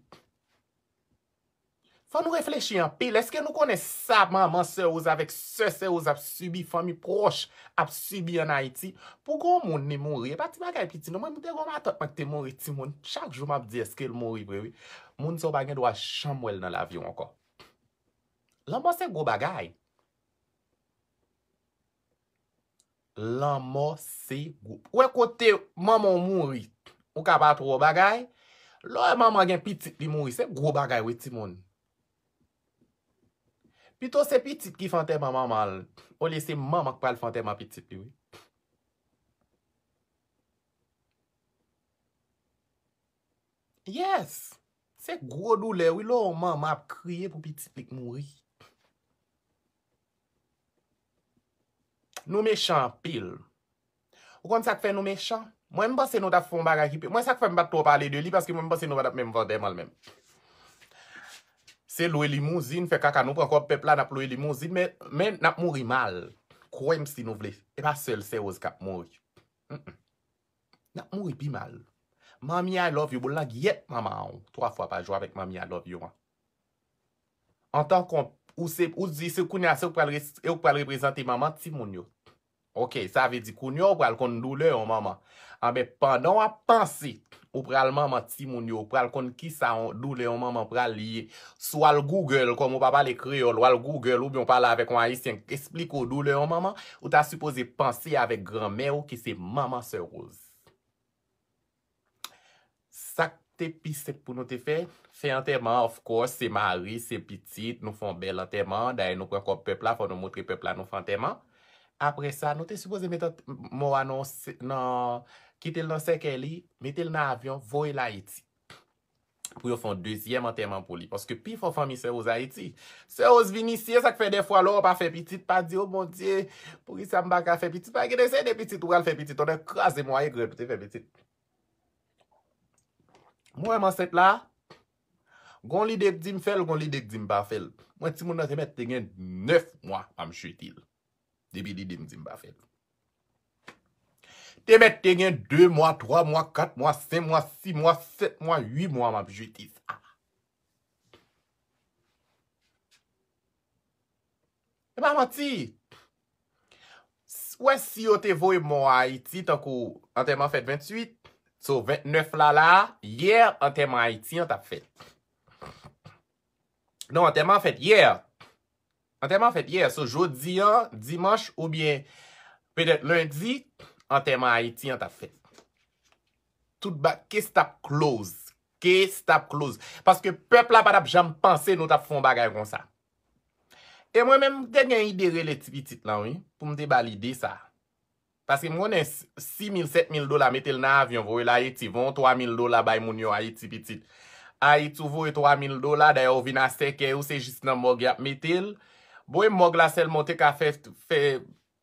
Fò nou reflechi anpil. Èske nou konnen sa manman Sè Woz avèk sè Sè Woz ap sibi, fanmi pwòch ap sibi ann Ayiti? Pou gon moun li mouri, e pa ti bagay piti non. Mwen, m te gon matant mwen ki te mouri timoun. Chak jou m ap di, èske l mouri vre, wi? Moun sa w pa gen dwa janm wè l nan lavi w ankò. Lanmò se gwo bagay. Lanmò se gwo. Ou wè kote manman w mouri, ou ka pa twò bagay. Lè w wè manman gen pitit li mouri, se gwo bagay wi timoun. Pito se pitit ki fè antèman manman l, olye se manman k pral fè antèman pitit li wi. Yes! Se gwo doulè wi lè yon manman ap kriye pou pitit li k mouri. Nou mechan anpil. Ou konn sa k fè nou mechan? Mwen, m panse nou t ap fè yon bagay ki pi. Mwen, sa k fè m pa t twò pale de li, paske mwen, m panse nou pa t ap menm fè antèman l menm. Se lwe limouzin, fè kaka, nou pran kòb pèp la, n ap lwe limouzin, men, men n ap mouri mal. Kwè m si nou vle. E pa sèl Sè Woz k ap mouri. Mm-mm. N ap mouri pi mal. Manmi I love you, boul nan gyèt manman w twa fwa pa jou avèk manmi I love you an. Antan kon, ou se, ou di se kounye a se ou k pral res- e ou k pral reprezante manman timoun yo. Ok, sa vle di kounye a ou pral konn doulè yon manman. Anben, pandan w ap panse ou pral manman timoun yo, ou pral konn kisa yon doulè yon manman pral ye. Si w al Google, kòm ou pa pale kreyòl, w al Google oubyen w pale avèk yon ayisyen k esplike w doulè yon manman, ou ta sipoze panse avèk granmè w ki se manman Sè Woz. Sa k te pi senp pou nou te fè, fè antèman, of course, se mari, se pitit, nou fè yon bèl antèman, dayè nou pran kòb pèp la, fò nou montre pèp la nou fè antèman. Apre sa, nou te sipoze met ant- mò a nan, nan, kite l nan sèkèy li, mete l nan avyon, voye l Ayiti. Pou yo fè yon dezyèm antèman pou li. Paske pifò fanmi Sè Woz Ayiti. Sè Woz vin isi, e sa k fè dèfwa lè w pa fè pitit, pa di, o Bondye, poukisa m pa ka fè pitit? Pa gen de se de pitit ou pral fè pitit, tonnè kraze mwaye grèt ou te fè pitit. Mwen menm ansent la, gon lide k di m fè l, gon lide k di m pa fè l. Mwen timoun nan te mèt te gen nèf mwa pa m jete l. Depi lide m di m pa fè l. Te mèt te gen de mwa, twa mwa, kat mwa, senk mwa, sis mwa, sèt mwa, uit mwa m ap jete sa. E pa manti. S- Wè si yo te voye mò a Ayiti tankou antèman fèt venntuit, so ventnèf la la, yè antèman Ayiti an t ap fèt. Non, antèman fèt yè. Antèman fèt yè. So jodi an, dimanch oubyen petèt lendi, antèman Ayiti an t ap fèt. Tout ba, case t ap close. Case t ap close. Paske pèp la pa t ap janm panse nou t ap fè yon bagay konsa. E mwen menm, m te gen ide rele ti pitit lan, wi, pou m te ba l ide sa. Paske m konnen s- sis mil, sèt mil dola, mete l nan avyon, voye l Ayiti, voye yon twa mil dola bay moun yo Ayiti pitit. Ayiti, ou voye twa mil dola, dayè ou vin a sèkèy ou, se jis nan mòg y ap mete l. Voye mòg la sèlman, ou te ka fè, fè,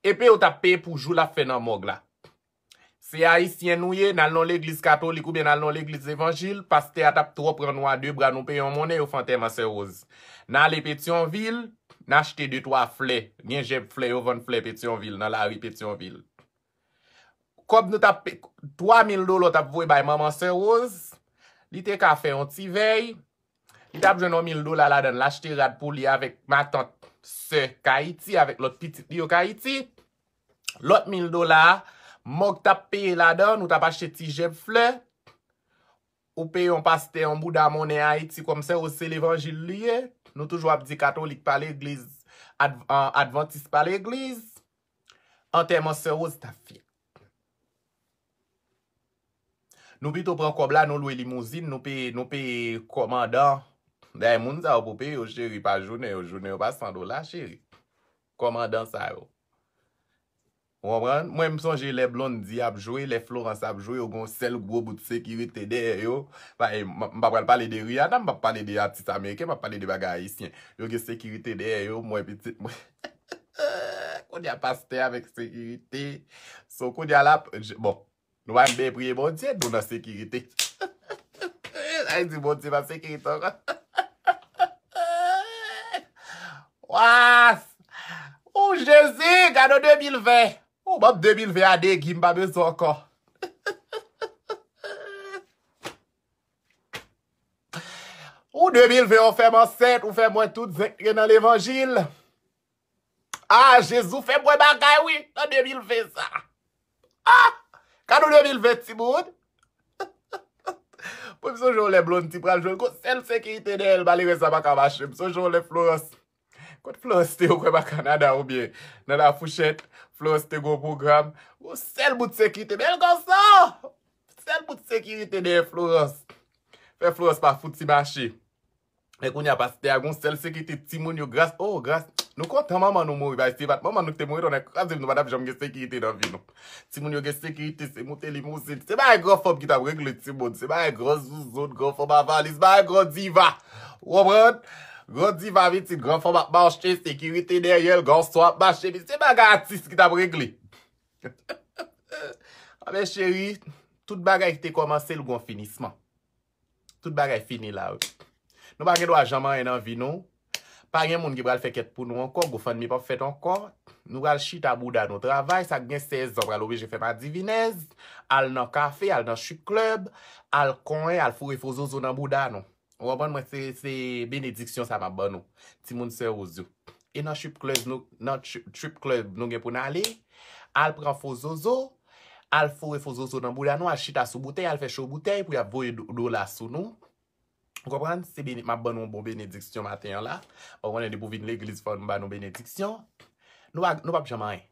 epi ou t ap peye pou jou l ap fè nan mòg la. Se ayisyen nou ye, n al nan legliz katolik oubyen n al nan legliz evanjil, pastè a t ap twò pran nou a de bra, nou peye yon monnen, yo fè antèman Sè Woz. N ale Petyonvil, n achte de twa flè, gen jèb flè, yo vann flè Petyonvil, nan lari Petyonvil. Kòb nou t ap pe- twa mil dola w t ap voye bay manman Sè Woz, li te ka fè yon ti vèy, li t ap jwenn yon mil dola ladan l, l achte rad pou li avèk matant, sè k Ayiti, avèk lòt pitit li yo k Ayiti. Lòt mil dola a, mòg t ap peye ladan, nou t ap achte ti jèb flè. Ou peye yon pastè, yon bouda monnen Ayiti kòm Sè Woz, se levanjil li ye. Nou toujou ap di katolik pa legliz, adv- an- advantis pa legliz. Antèman Sè Woz t ap fèt. Nou pito pran kòb la, nou lwe limouzin, nou peye, nou peye kòmandan, Dayè, moun sa yo pou peye yo, cheri, pa jounen yo. Jounen yo pa san dola, cheri. Kòmandan sa yo. Ou konprann? Mwen, m sonje lè Blondy ap jwe, lè Florence ap jwe, yo gen yon sèl gwo bout sekirite dèyè yo. Pa, e, m, m pa pral pale de Rihanna, m p ap pale de atis ameriken, m ap pale de bagay ayisyen. Yo gen sekirite dèyè yo, mwen pitit mwen. Kounye a pastè avèk sekirite. So, kounye a la, j-, bon, nou pa menm priye Bondye, nou nan sekirite. Sa vle di Bondye pa sekirite ankò. Wa! O Jezi, gade de mil ven. O, ban m de mil ven a degi, m pa bezwen ankò. Ou de mil ven, ou fè m ansent, ou fè m wè tout zen k gen nan levanjil. A, Jezi, ou fè m wè bagay, wi, nan de mil ven sa. A! Gade de mil ven, timoun. Mwen sonje lè Blondy pral jwe, gon sèl sekirite dèyè l, malerèz la pa ka mache. Mwen sonje lè Florence. Kot Florence te, ou kwè pa Kanada oubyen nan La Fourchette, Florence te gon pwogram. Gon sèl bout sekirite. Bèl gason! Sèl bout sekirite dèyè Florence. Fè Florence pa fouti mache. E kounye a pastè a gon sèl sekirite, timoun yo gras, oh, gras. Nou kontan manman nou mouri, bay, se pa t manman nou ki te mouri, tonnè kraze m, nou pa t ap janm gen sekirite nan vi nou. Timoun yo gen sekirite, se moute limouzin. Se bagay gran fanm ki t ap regle timoun. Se bagay gran zouzoun, gran fanm a valiz, bagay gran diva. Ou konprann? Gran diva vin di gran fanm ap mache, sekirite dèyè l, gason ap mache. Se bagay atis ki t ap regle. Anben cheri, tout bagay ki te kòmanse, l gon finisman. Tout bagay fini la, wi. Nou pa gen dwa janm anyen nan vi nou. Pa gen moun ki pral fè kèt pou nou ankò. GoFundMe p ap fèt ankò. Nou pral chita bouda nou travay. Sa k gen sèz zan pral oblije fè madivinèz. Al nan kafe, al nan strip club, al konyen, al foure fo zozo nan bouda nou. Ou konprann mwen, se, se benediksyon sa m ap ban nou. Timoun sè Woz yo. E nan strip club nou, nan stri-, strip club nou gen pou n ale, al pran fo zozo, al foure fo zozo nan bouda nou, al chita sou boutèy, al fè cho boutèy pou y ap voye do-, dola sou nou. Ou konprann? Se beni-, m ap ban nou yon bon benediksyon maten an la. Ou konnen depi w vin legliz fò nou ba nou benediksyon. Nou pa, nou p ap janm anyen.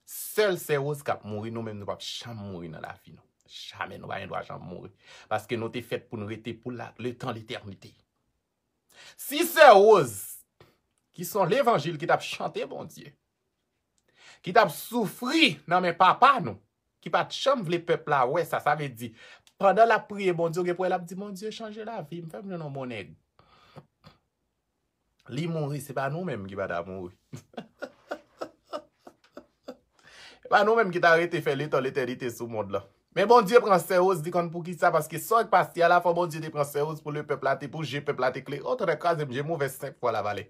Sèl sè Woz k ap mouri, nou menm nou p ap janm mouri nan lavi nou. Jamè nou pa gen dwa janm mouri. Paske nou te fèt pou n rete pou la, le tan letènite. Si sè Woz, ki se yon levanjil ki t ap chante Bondye, ki t ap soufri nan men papa nou, ki pa t janm vle pèp la wè sa, sa vle di, pandan l ap priye Bondye, ou gen pou wè l ap di, Bondye, chanje lavi m, fè m jwenn yon bon nèg. Li mouri, se pa nou menm ki pa ta mouri. Se pa nou menm ki ta rete fè letan letènite sou mond lan. Men Bondye pran sè Woz, li konn poukisa, paske sa k pase a la, fò Bondye te pran sè Woz pou le pèp la te, pou je pèp la te klere. O, tonnè kraze m, je m ouvè senk fwa la pale.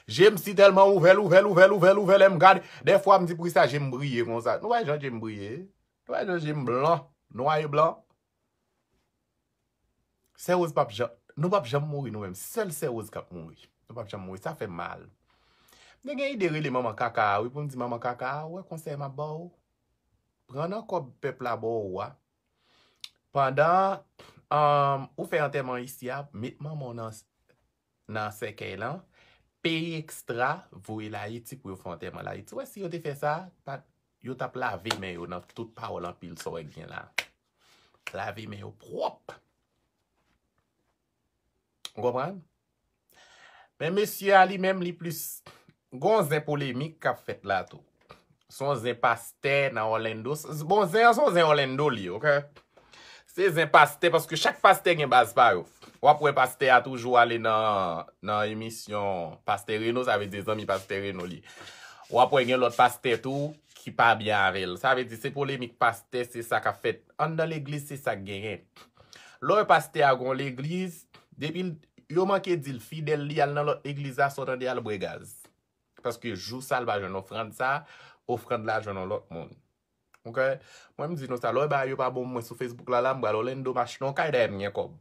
Je m si tèlman ouvè l, ouvè l, ouvè l, ouvè l, ouvè l, lè m gade. Dèfwa m di poukisa je m briye konsa. Nou wè jan je m briye? Nou wè jan je m blan? Nwa e blan? Sè Woz p ap janm, nou p ap janm mouri nou menm. Sèl sè Woz k ap mouri. Nou p ap janm mouri. Sa fè m mal. M te gen ide rele manman kaka a, wi, pou m di manman kaka a, ou wè konsèy m ap ba w? Pran nan kòb pèp la ba w a. Pandan, um, ou fè antèman isi a, met manman w nan, nan sèkèy lan, peye ekstra, voye l Ayiti pou yo fè antèman l Ayiti. Ou wè, si yo te fè sa, pa, yo t ap lave men yo nan tout pawòl anpil sa w wè k gen la. Lave men yo pwòp. Ou konprann? Men mesye a li menm, li plis gon zen polemik k ap fèt la tou. Se yon zen pastè nan Orlando. S-, s-, bon, zen an se yon zen Orlando li ye, oke? Se zen pastè, paske chak pastè gen baz pa yo. W ap wè pastè a toujou ale nan, nan emisyon Pastè Reno, sa vle di zanmi Pastè Reno li ye. W ap wè gen lòt pastè tou ki pa byen avè l. Sa vle di se polemik pastè, se sa k ap fèt anndan legliz, se sa k genyen. Lè w wè pastè a gon legliz, depi l, yo manke di l fidèl, li al nan lòt legliz la, sa w tande al bwè gaz. Paske jou sa l pa jwenn ofrann sa, ofrann la jwenn yon lòt moun. Oke? Mwen m di nou sa, lè w wè bagay yo pa bon pou mwen sou Facebook la, la, m pral Orlando, m achte yon kay, dayè m gen kòb.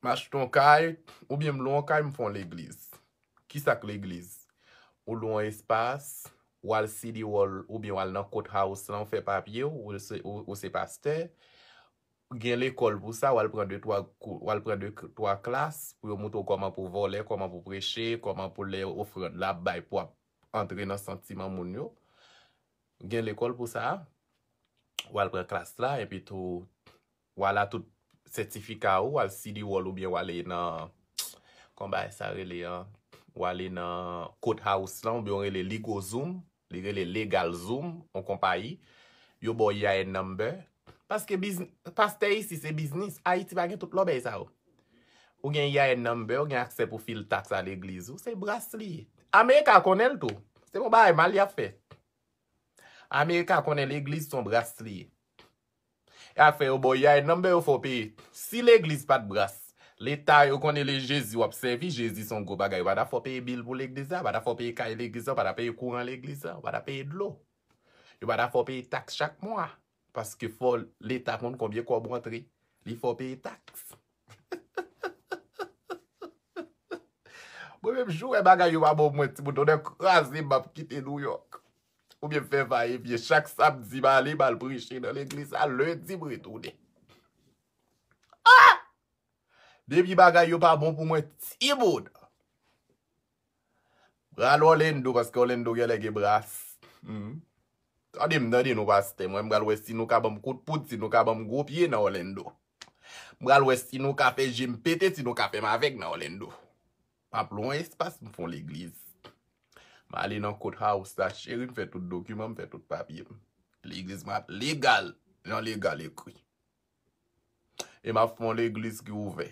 M achte yon kay, oubyen m lwe yon kay, m fè yon legliz. Kisa k legliz? Ou lwe yon espas, w al City Hall, oubyen w al nan courthouse lan, w fè papye w, ou se, ou, ou se pastè. Gen lekòl pou sa, w al pran de, twa kou, w al pran de, twa klas pou yo montre w kòman pou vòlè, kòman pou preche, kòman pou lè ofrann la ap bay pou ap antre nan santiman moun yo. Gen lekòl pou sa, w al pran klas la, epi tou, w al a tout sètifika ou, w al City Hall oubyen w ale nan, kòman bagay sa rele an, w ale nan courthouse lan, oubyen w rele Legal Zoom, li rele Legal Zoom, yon konpayi, yo ba w E I N number. Paske bizn-, pastè isi se biznis, Ayiti pa gen tout lòbèy sa yo. Ou gen E I N number, ou gen aksè pou fil taks a legliz ou, se bras li ye. Amerika konnen l tou. Se yon bagay mal y ap fè. Amerika konnen legliz se yon bras li ye. E afè yo ba w E I N number, yo fè w peye. Si legliz pa t bras, leta yo konnen le Jezi w ap sèvi, Jezi se yon gwo bagay. Yo pa ta fè w peye bil pou legliz la, yo pa ta fè w peye kay legliz la, yo pa ta peye kouran legliz la, yo pa ta peye dlo. Yo pa ta fè w peye taks chak mwa. Paske fò leta konn konbyen kòb w antre. Li fè w peye taks. Mwen menm jou wè bagay yo pa bon pou mwen, timoun, tonè kraze m, m ap kite Nouyòk. Oubyen m fè vayevyen. Chak samdi m ale, m al preche nan legliz la, lendi m retounen. Ah! Depi bagay yo pa bon pou mwen, timoun. Pral Orlando, paske Orlando genlè gen bras. Hmm. Tande m, tande nou, pastè. Mwen, m pral wè si nou ka ban m kout poud, si nou ka ban m gwo pye nan Orlando. M pral wè si nou ka fè je m pete, si nou ka fè m avèg nan Orlando. M ap lwen espas, m fè yon legliz. M ale nan courthouse la, cheri, m fè tout dokiman, m fè tout papye m. Legliz mwen ap legal, jan legal ekri. E m ap fè yon legliz ki ouvè.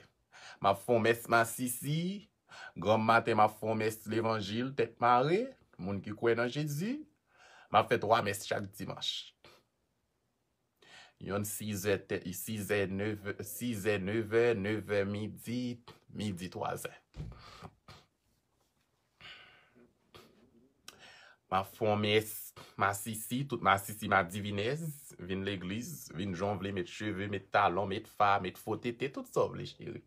M ap fè yon mès masisi. Granm maten, m ap fè yon mès levanjil, tèt mare, moun ki kwè nan Jezi. M ap fè twa mès chak dimanch. Yonn sizè, sizè, nevè, sizè, nevè, nevè, midi, midi, twazè. M ap fè yon mès masisi, tout masisi madivinèz, vin legliz, vin jan w vle, met cheve, met talon, met fa, met fo tete, tout sa w vle, cheri.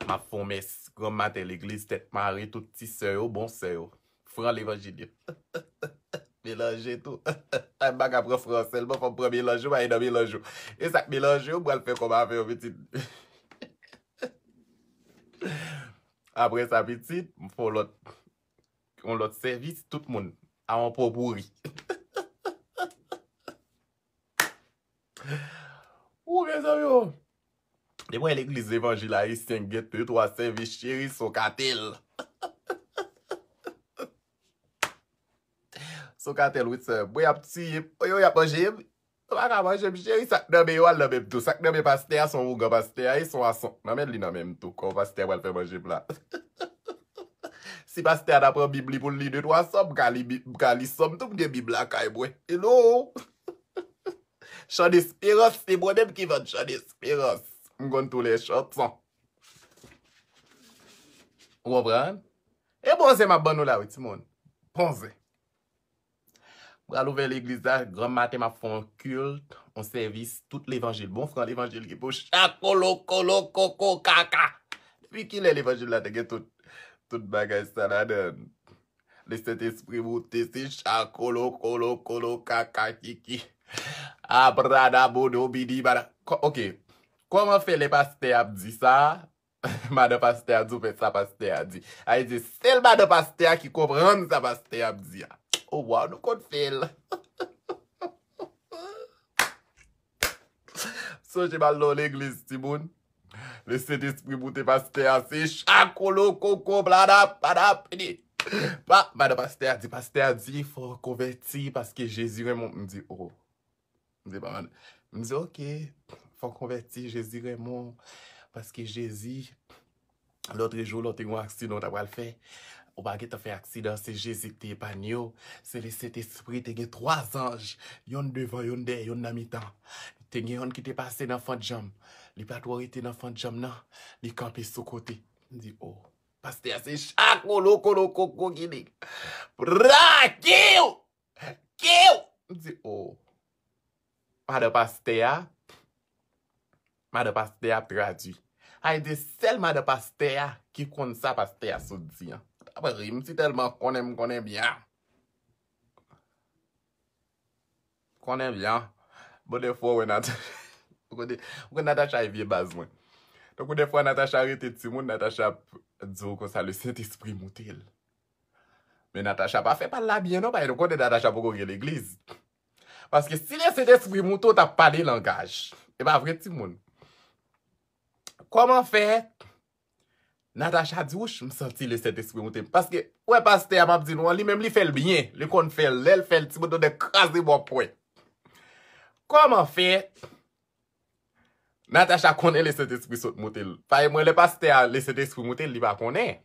M ap fè yon mès granm maten legliz, tèt mare, tout ti sè yo, bon sè yo. Fran levanjil yo. Melanje tou. M pa ka pran fran sèlman, fò m pran melanj yo, pa nan melanj yo. E sa k melanje yo, m pral fè kòb avè yo, pitit. Apre sa, pitit, m fè yon lòt, yon lòt sèvis, tout moun a yon po pouri. Ou, mezanmi, o. Depi w wè legliz levanjil ayisyen gen de twa sèvis, cheri, Socatel. Socatel, wi, sè. Mwen, y ap tiye m. Yo, y ap manje m. Yo pa ka manje m, cheri. Sa k nan men yo, al nan men m tou. Sa k nan men pastè a, se yon ougan pastè a ye, se yon aswonk nan men l, li nan men m tou. Kòman pastè a pral fè manje m la? Si pastè a ta pran Bib li pou l li de twa sòm, m ka li Bib, m ka li sòm tou, m gen Bib lakay mwen. Hello! Chan Desperans, se mwen menm ki vann Chan Desperans. M konn tou lè chanson. Ou konprann? E bon zen m ap ban nou la, wi, timoun. Bon zen. M pral ouvè legliz la, granm maten m ap fè yon kilt, yon sèvis, tout levanjil. Bon fran levanjil ki pou chakolo, kolo, koko, kaka. Depi kilè levanjil la te gen tout, tout bagay sa ladan? Lesentespri moute, se chakolo, kolo, kolo, kaka, kiki. Abrandabodo, bidi, bada. Kò-, ok. Kòman fè lè pastè ap di sa, madan pastè a di w fè sa pastè a di? A vle di, sèl madan pastè a ki konprann sa pastè ap di a. O, waw, nou konn fè l. Sonje m al nan yon legliz, timoun. Lesentespri moute pastè a, se chakolo koko, blada, pada, pede. Pa, madan pastè a di, pastè a di, fò w konvèti paske Jezi renmen w. M di, o. M di, pa mal. M di, ok, fò w konvèti, Jezi renmen w. Paske Jezi, lòtrejou, lè w te gen yon aksidan w ta pral fè, ou pa gentan fè aksidan, se Jezi ki te epanye w. Se Lesentespri, te gen twa zanj, yonn devan, yonn dèyè, yonn nan mitan. Te gen yonn ki te pase nan fant janm. Li pa twò rete nan fant janm nan, li kanpe sou kote. M di, o, pastè a se chakolo kolo koko ki li. Pra, kiw! Kiw! M di, o. Madan pastè a, madan pastè a ap tradui. A vle di, sèl madan pastè a ki konn sa pastè a sot di an. Ap ri m, si tèlman konnen m konnen byen. Konnen byen. Bon, dèfwa, w wè Nat-, ou konnen, ou konnen Natacha e vye baz mwen. Tankou dèfwa, Natacha rete timoun, Natacha ap di w konsa, Lesentespri moute l. Men Natacha pa fè pa l la byen, non, paske nou konnen Natacha poko gen legliz. Paske si Lesentespri moute w, t ap pale langaj. E pa vre, timoun? Kòman fè Natacha di, wouch, m santi Lesentespri moute m. Paske, wè, pastè a, m ap di nou an, li menm, li fè l byen. Li konn fè l, lè l fè l, timoun, tande kraze bò pwen. Kòman fè Natacha konnen Lesentespri sot moute l? Paske mwen, lè pastè a, Lesentespri moute l, li pa konnen.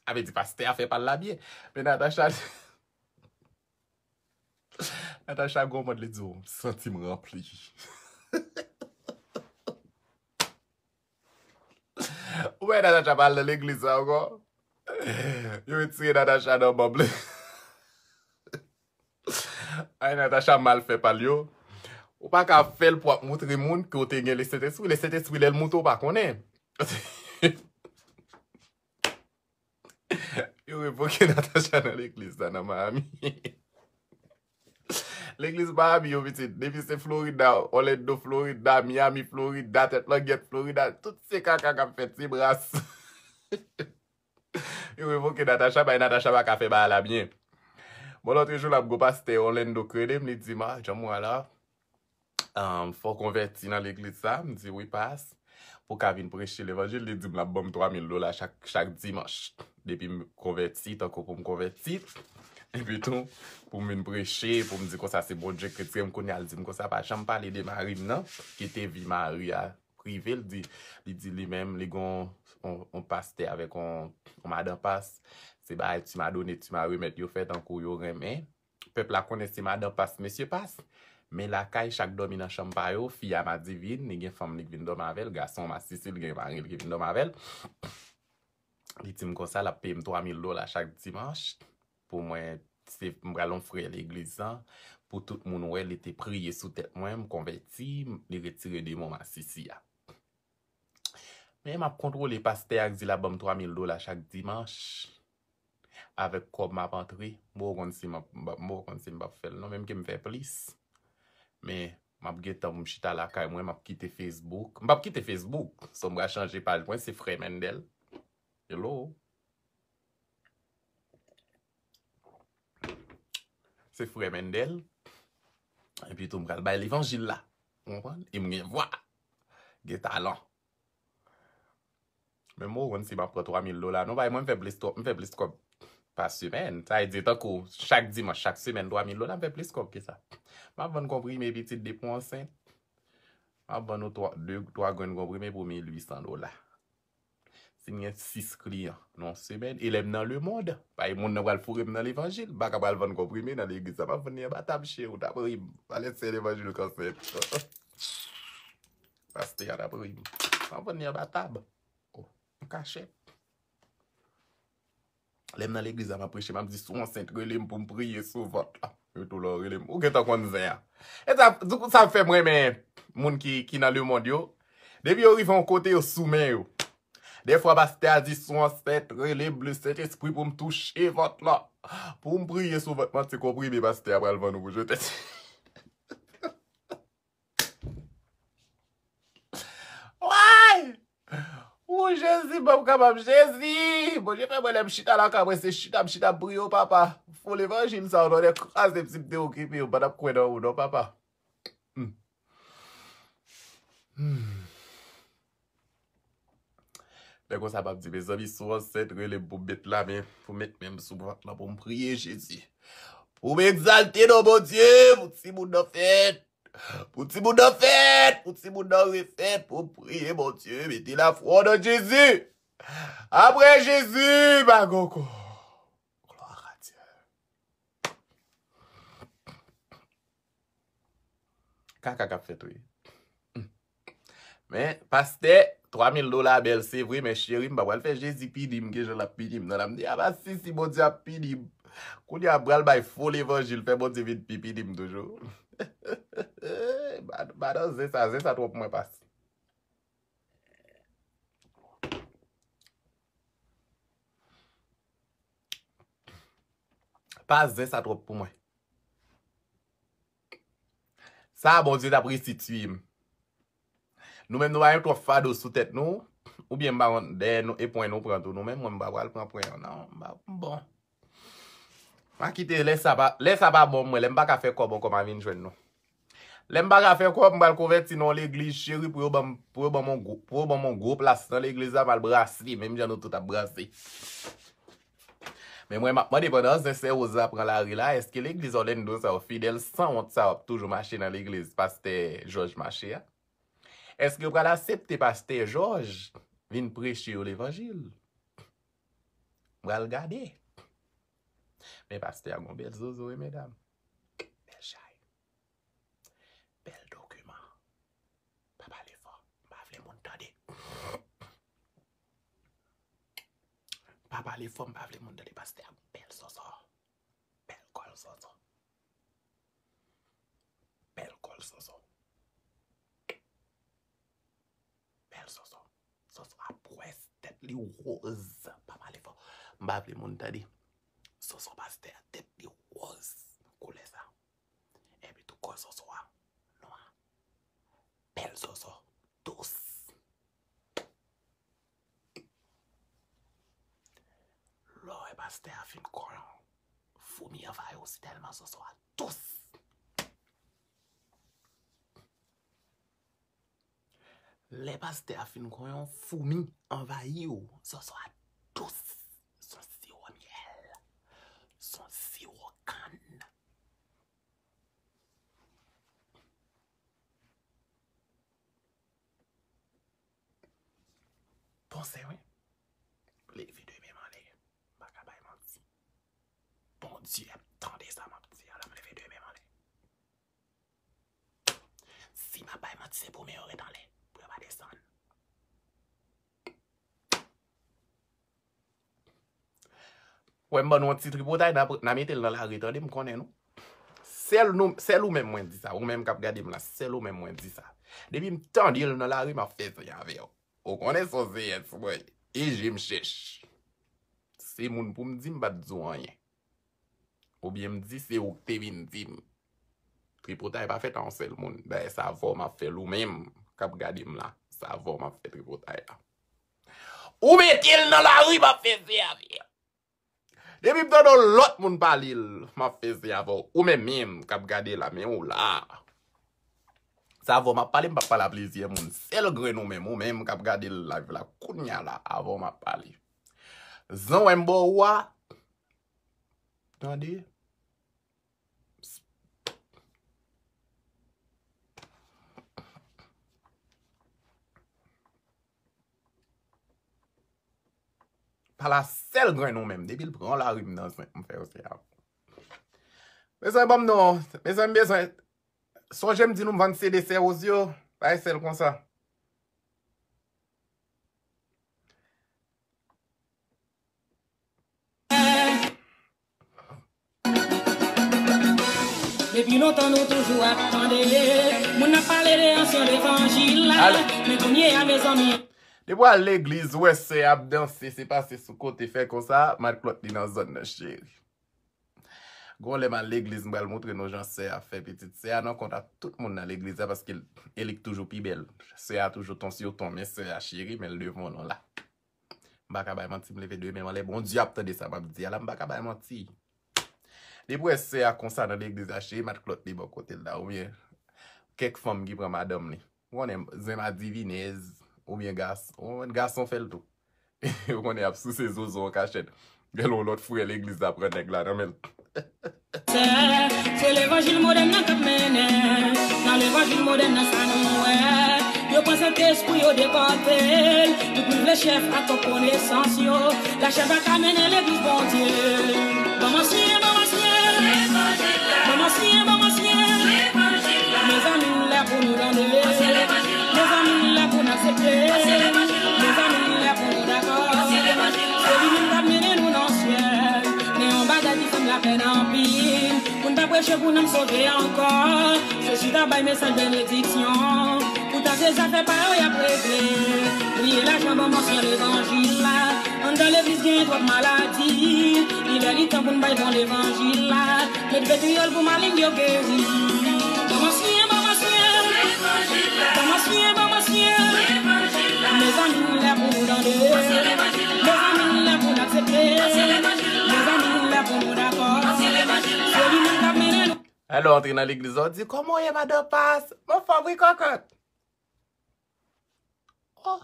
A vle di pastè a fè pa l la byen. Men Natacha, Natacha gon mòd li di w, m santi m ranpli. Ou wè Natacha pa al nan legliz sa ankò? Yo retire Natacha nan manm li. Ay, Natacha mal fè pa l yo. Ou pa ka fè l pou ap montre moun ke w te gen Lesentespri. Lesentespri, lè l moute, w pa konnen. Yo revoke Natacha nan legliz la nan Miami. Legliz Miami yo, pitit. Depi se Florida, Orlando, Florida, Miami, Florida, Tèt Langyèt, Florida, tout se kaka k ap fèt, se bras. Yo revoke Natacha, bay Natacha pa ka fè bagay la byen. Bon, lòt jou, l ap gwo pastè Orlando k rele m, li di m, a, jan m wè la, um, fò w konvèti nan legliz sa. M di, wi, pas. Pou w ka vin preche levanjil, li di m l ap ban m twa mil dola chak, chak dimanch. Depi m konvèti, tankou pou m konvèti. Epi tou, pou m vin preche, pou m di konsa se Bondye k retire m. Kounye a, l di m konsa, pa janm pale de mari m nan. Kite vi mari a prive l. Di, li di li menm, li gon on, on pastè avèk on, on madan pas. Se bagay ti madone, ti maremèt yo fè tankou yo renmen. Pèp la konnen se madan pas, mesye pas. Men lakay, chak dòmi nan chanm pa yo, fi a madivin, li gen fanm li k vin dòmi avè l, gason masisi, li gen mari l ki vin dòmi avè l. Li di m konsa, l ap peye m twa mil dola chak dimanch pou mwen, se, m pral yon frè legliz lan, pou tout moun wè, li te priye sou tèt mwen, m konvèti, li retire demon masisi a. Men m ap kontwole pastè a k di l ap ban m twa mil dola chak dimanch. Avèk kòb m ap antre, m poko konn si m ap, m poko konn si m p ap fè l non, menm ke m fè plis. Men, m ap gentan pou m chita lakay mwen, m ap kite Facebook. M p ap kite Facebook. So, m pral chanje paj mwen, se Frè Mendel. Hello. Se Frè Mendel. Epi tou, m pral bay levanjil la. Ou konprann? E m gen vwa. Gen talan. Men m poko konn si m ap pran twa mil dola. Non, bay mwen, m fè plis twòp, m fè plis kòb pa semèn. Sa vle di, tankou chak dimanch, chak semèn, twa mil dola, m fè plis kòb ke sa. M ap vann konprime pitit depi w ansent. M ap vann ou twa, de, twa grenn konprime pou mil uit san dola. Si m gen sis kliyan nan yon semèn, e lè m nan lemonn, bay moun nan pral foure m nan levanjil, m pa ka pral vann konprime nan legliz la. M ap vann li anba tab, cheri, w t ap ri m. Valè sè levanjil k ansent. Pastè a t ap ri m. M ap vann li anba tab. Oh, an kachèt. Lè m nan legliz la, m ap preche, m ap di, si w ansent, rele m pou m priye sou vant la. Yo tou lè w rele m. Ou gentan konn zen an. E sa, di w sa fè m renmen moun ki, ki nan lemonn yo. Depi yo rive yon kote, yo sou men yo. Dèfwa, pastè a di, si w ansent, rele m, Lesentespri pou m touche vant la. Pou m priye sou vant, manti konprime pastè a pral vann ou pou jete. Way! O Jezi, ban m kapab, Jezi! Bondye fè mwen lè m chita lakay mwen, se chita m chita m priye w, papa. Fo levanjil sa yo, tande kraze m si m te okipe yo, m pa t ap kwè nan ou non, papa. Hmm. Hmm. Lè konsa, m ap di, mezanmi, si w ansent, rele m pou m met lamen, pou m met men m sou vant lan, pou m priye Jezi. Pou m egzalte non Bondye, pou timoun nan fèt. Pou timoun nan fèt, pou timoun nan refèt, pou m priye Bondye, mete lafwa w nan Jezi. Apre Jezi, pa gen ankò. Glwa a Dye. Kaka k ap fèt, wi. Men, pastè, twa mil dola bèl, se vre, men cheri, m pa pral fè Jezi pini m, gen jan l ap pini m nan la. M di, a pa si, si Bondye ap pini m. Kounye a, m pral bay fo levanjil, fè Bondye vin pi pini m toujou. Madan, zen sa, zen sa twòp pou mwen, pas. Pas, zen sa twòp pou mwen. Sa, Bondye t ap restitiye m. Nou menm, nou pa gen twòp fado sou tèt nou, oubyen m pa konn, dèyè nou, e pwen nou pran tou. Nou menm, mwen, m pa pral pran pwen an, non, m pa, m bon. M a kite lè sa pa, lè sa pa bon, mwen, lè m pa ka fè kòb ankò, m a vin jwenn nou. Lè m pa ka fè kòb, m pral konvèti nan yon legliz, cheri, pou yo ban m, pou yo ban m yon gwo, pou yo ban m yon gwo plas nan legliz la, m al brase, menm jan nou tout ap brase. Men mwen, m ap mande, pandan zen Sè Woz la pran lari la, èske legliz Orlando sa yo, fidèl sanwont sa yo ap toujou mache nan legliz Pastè Jòj mache a? Èske yo pral aksepte Pastè Jòj vin preche yo levanjil? M pral gade. Men pastè a gon bèl zozo, wi, medam. Bèl chay. Bèl dokiman. Pa pale fò. M pa vle moun tande. Pa pale fò, m pa vle moun tande. Pastè a gon bèl zozo. Bèl kòl zozo. Bèl kòl zozo. Bèl zozo. Zozo a pwès, tèt li woz. Pa pale fò. M pa vle moun tande. Zozo pastè a, tèt li woz. Koulè sa. Epi tou kò zozo a nwa. Bèl zozo. Dous. Lè w wè pastè a fin konn yon foumi anvayi w, se tèlman zozo a dous. Lè pastè a fin konn yon foumi anvayi w, zozo a dous. Se yon siwo myèl. Se yon siwo kann. Bon, se wi. Leve de men m anlè. M pa ka bay manti. Bondye ap tande sa m ap di a la, m leve de men m anlè. Si m ap bay manti, se pou men yo ret anlè, pou yo pa desann. Wè m ban nou yon ti tripotay, n a, n a mete l nan lari, tande, m konnen nou. Sèl nou, sèl ou menm mwen di sa, ou menm k ap gade m la, sèl ou menm mwen di sa. Depi m tande l nan lari, m ap fè zen avè w. Ou konnen se yon zeyès mwen, e je m chèch. Se moun pou m di, m pa t di w anyen. Oubyen m di se ou k te vin di m. Tripotay pa fèt a yon sèl moun. Dayè, se avè w m ap fè l ou menm k ap gade m la. Se avè w m ap fè tripotay la. Ou mete l nan lari, m ap fè zen avè l. Depi m tande yon lòt moun pale l, m ap fè zen avè w. Ou menm menm k ap gade la, men ou la. Se avè w m ap pale, m p ap pale a plizyè moun. Sèl grenn ou menm, ou menm k ap gade live la kounye a la, avè w m ap pale. Zen w wè m ba w a, tande. Pale a sèl grenn ou menm. Depi l pran lari m nan zen, m fè yo se a. Mezanmi, ban m non. Mezanmi, bezwen. Sonje m di nou m vann C D Sè Woz yo. Bagay sèl konsa. Depi lontan nou toujou ap tande moun ap pale de ansyen levanjil la. Men kounye a, mezanmi. Depi w al legliz, ou wè sè ap danse, se pase sou kote, fè konsa, matlòt li nan zòn nan, cheri. Gon lè m al legliz, m pral montre nou jan sè a fè pitit sè a nan kont a tout moun nan legliz la, paske e li k toujou pi bèl. Sè a toujou ton sou ton, men sè a cheri, men l devan w la. M pa ka bay manti, m leve de men m anlè. Bondye ap tande sa m ap di a la, m pa ka bay manti. Depi w wè sè a konsa nan legliz la, cheri, matlòt li bò kote l la, oubyen kèk fanm ki pran madanm li. Ou konnen, zen madivinèz, oubyen gas-, ou konnen, gason fè l tou. Ou konnen, y ap souse zozo an kachèt. Gen yon lòt frè legliz la pran nèg la nan men l. Se, se levanjil modèn nan k ap mennen. Nan levanjil modèn nan sa nou wè. Yo pran Sentespri yo depòte l. Yo privle chèf ak kòb konesans yo. Lachè pa ka mennen legliz Bondye. Ban m ansyen, ban m ansyen. Ban m ansyen, ban m ansyen. Mezanmi, lè pou nou tande. Mezanmi, lè pou n aksepte. Mezanmi, lè pou nou dakò. Se li menm k ap mennen nou nan syèl. Men yon bagay ki fè m lapèn anpil. Pou n ta preche pou nanm sove ankò. Se chita bay mesaj benediksyon. Poutan se zafè pa yo y ap regle. Bliye lajan, ban m ansyen levanjil la. Anndan legliz gen twòp maladi. Li lè li tan pou n bay bon levanjil la. Met vetriyòl pou maleng yo geri. Ban m ansyen, ban m ansyen. Ban m ansyen, ban m ansyen. Mezanmi, lè pou nou tande. Mezanmi, lè pou n aksepte. Mezanmi, lè pou nou dakò. Se li menm k ap mennen nou. Alò, antre nan legliz la, w di, "Kòman w ye, madan pas?" "Mwen fò wi, kòkòt." Oh.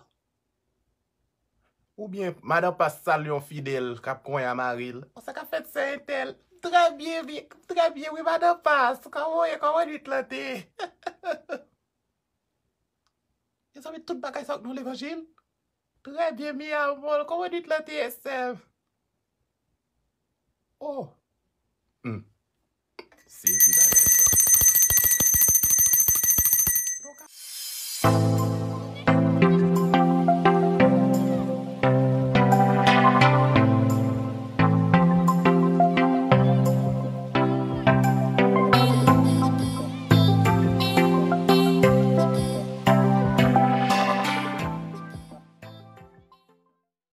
Oubyen, madan pas salye yon fidèl k ap konyen a mari l. "Oh, sa k ap fèt, sè entèl?" "Trè byen, wi, trè byen, wi, madan pas. Kòman w ye? Kòman nwit lan te?" Mezanmi, tout bagay sa w nan levanjil? "Trè byen, mi amor. Kòman nwit lan te ye, sè m?" Oh. Hmm. Sezi bagay.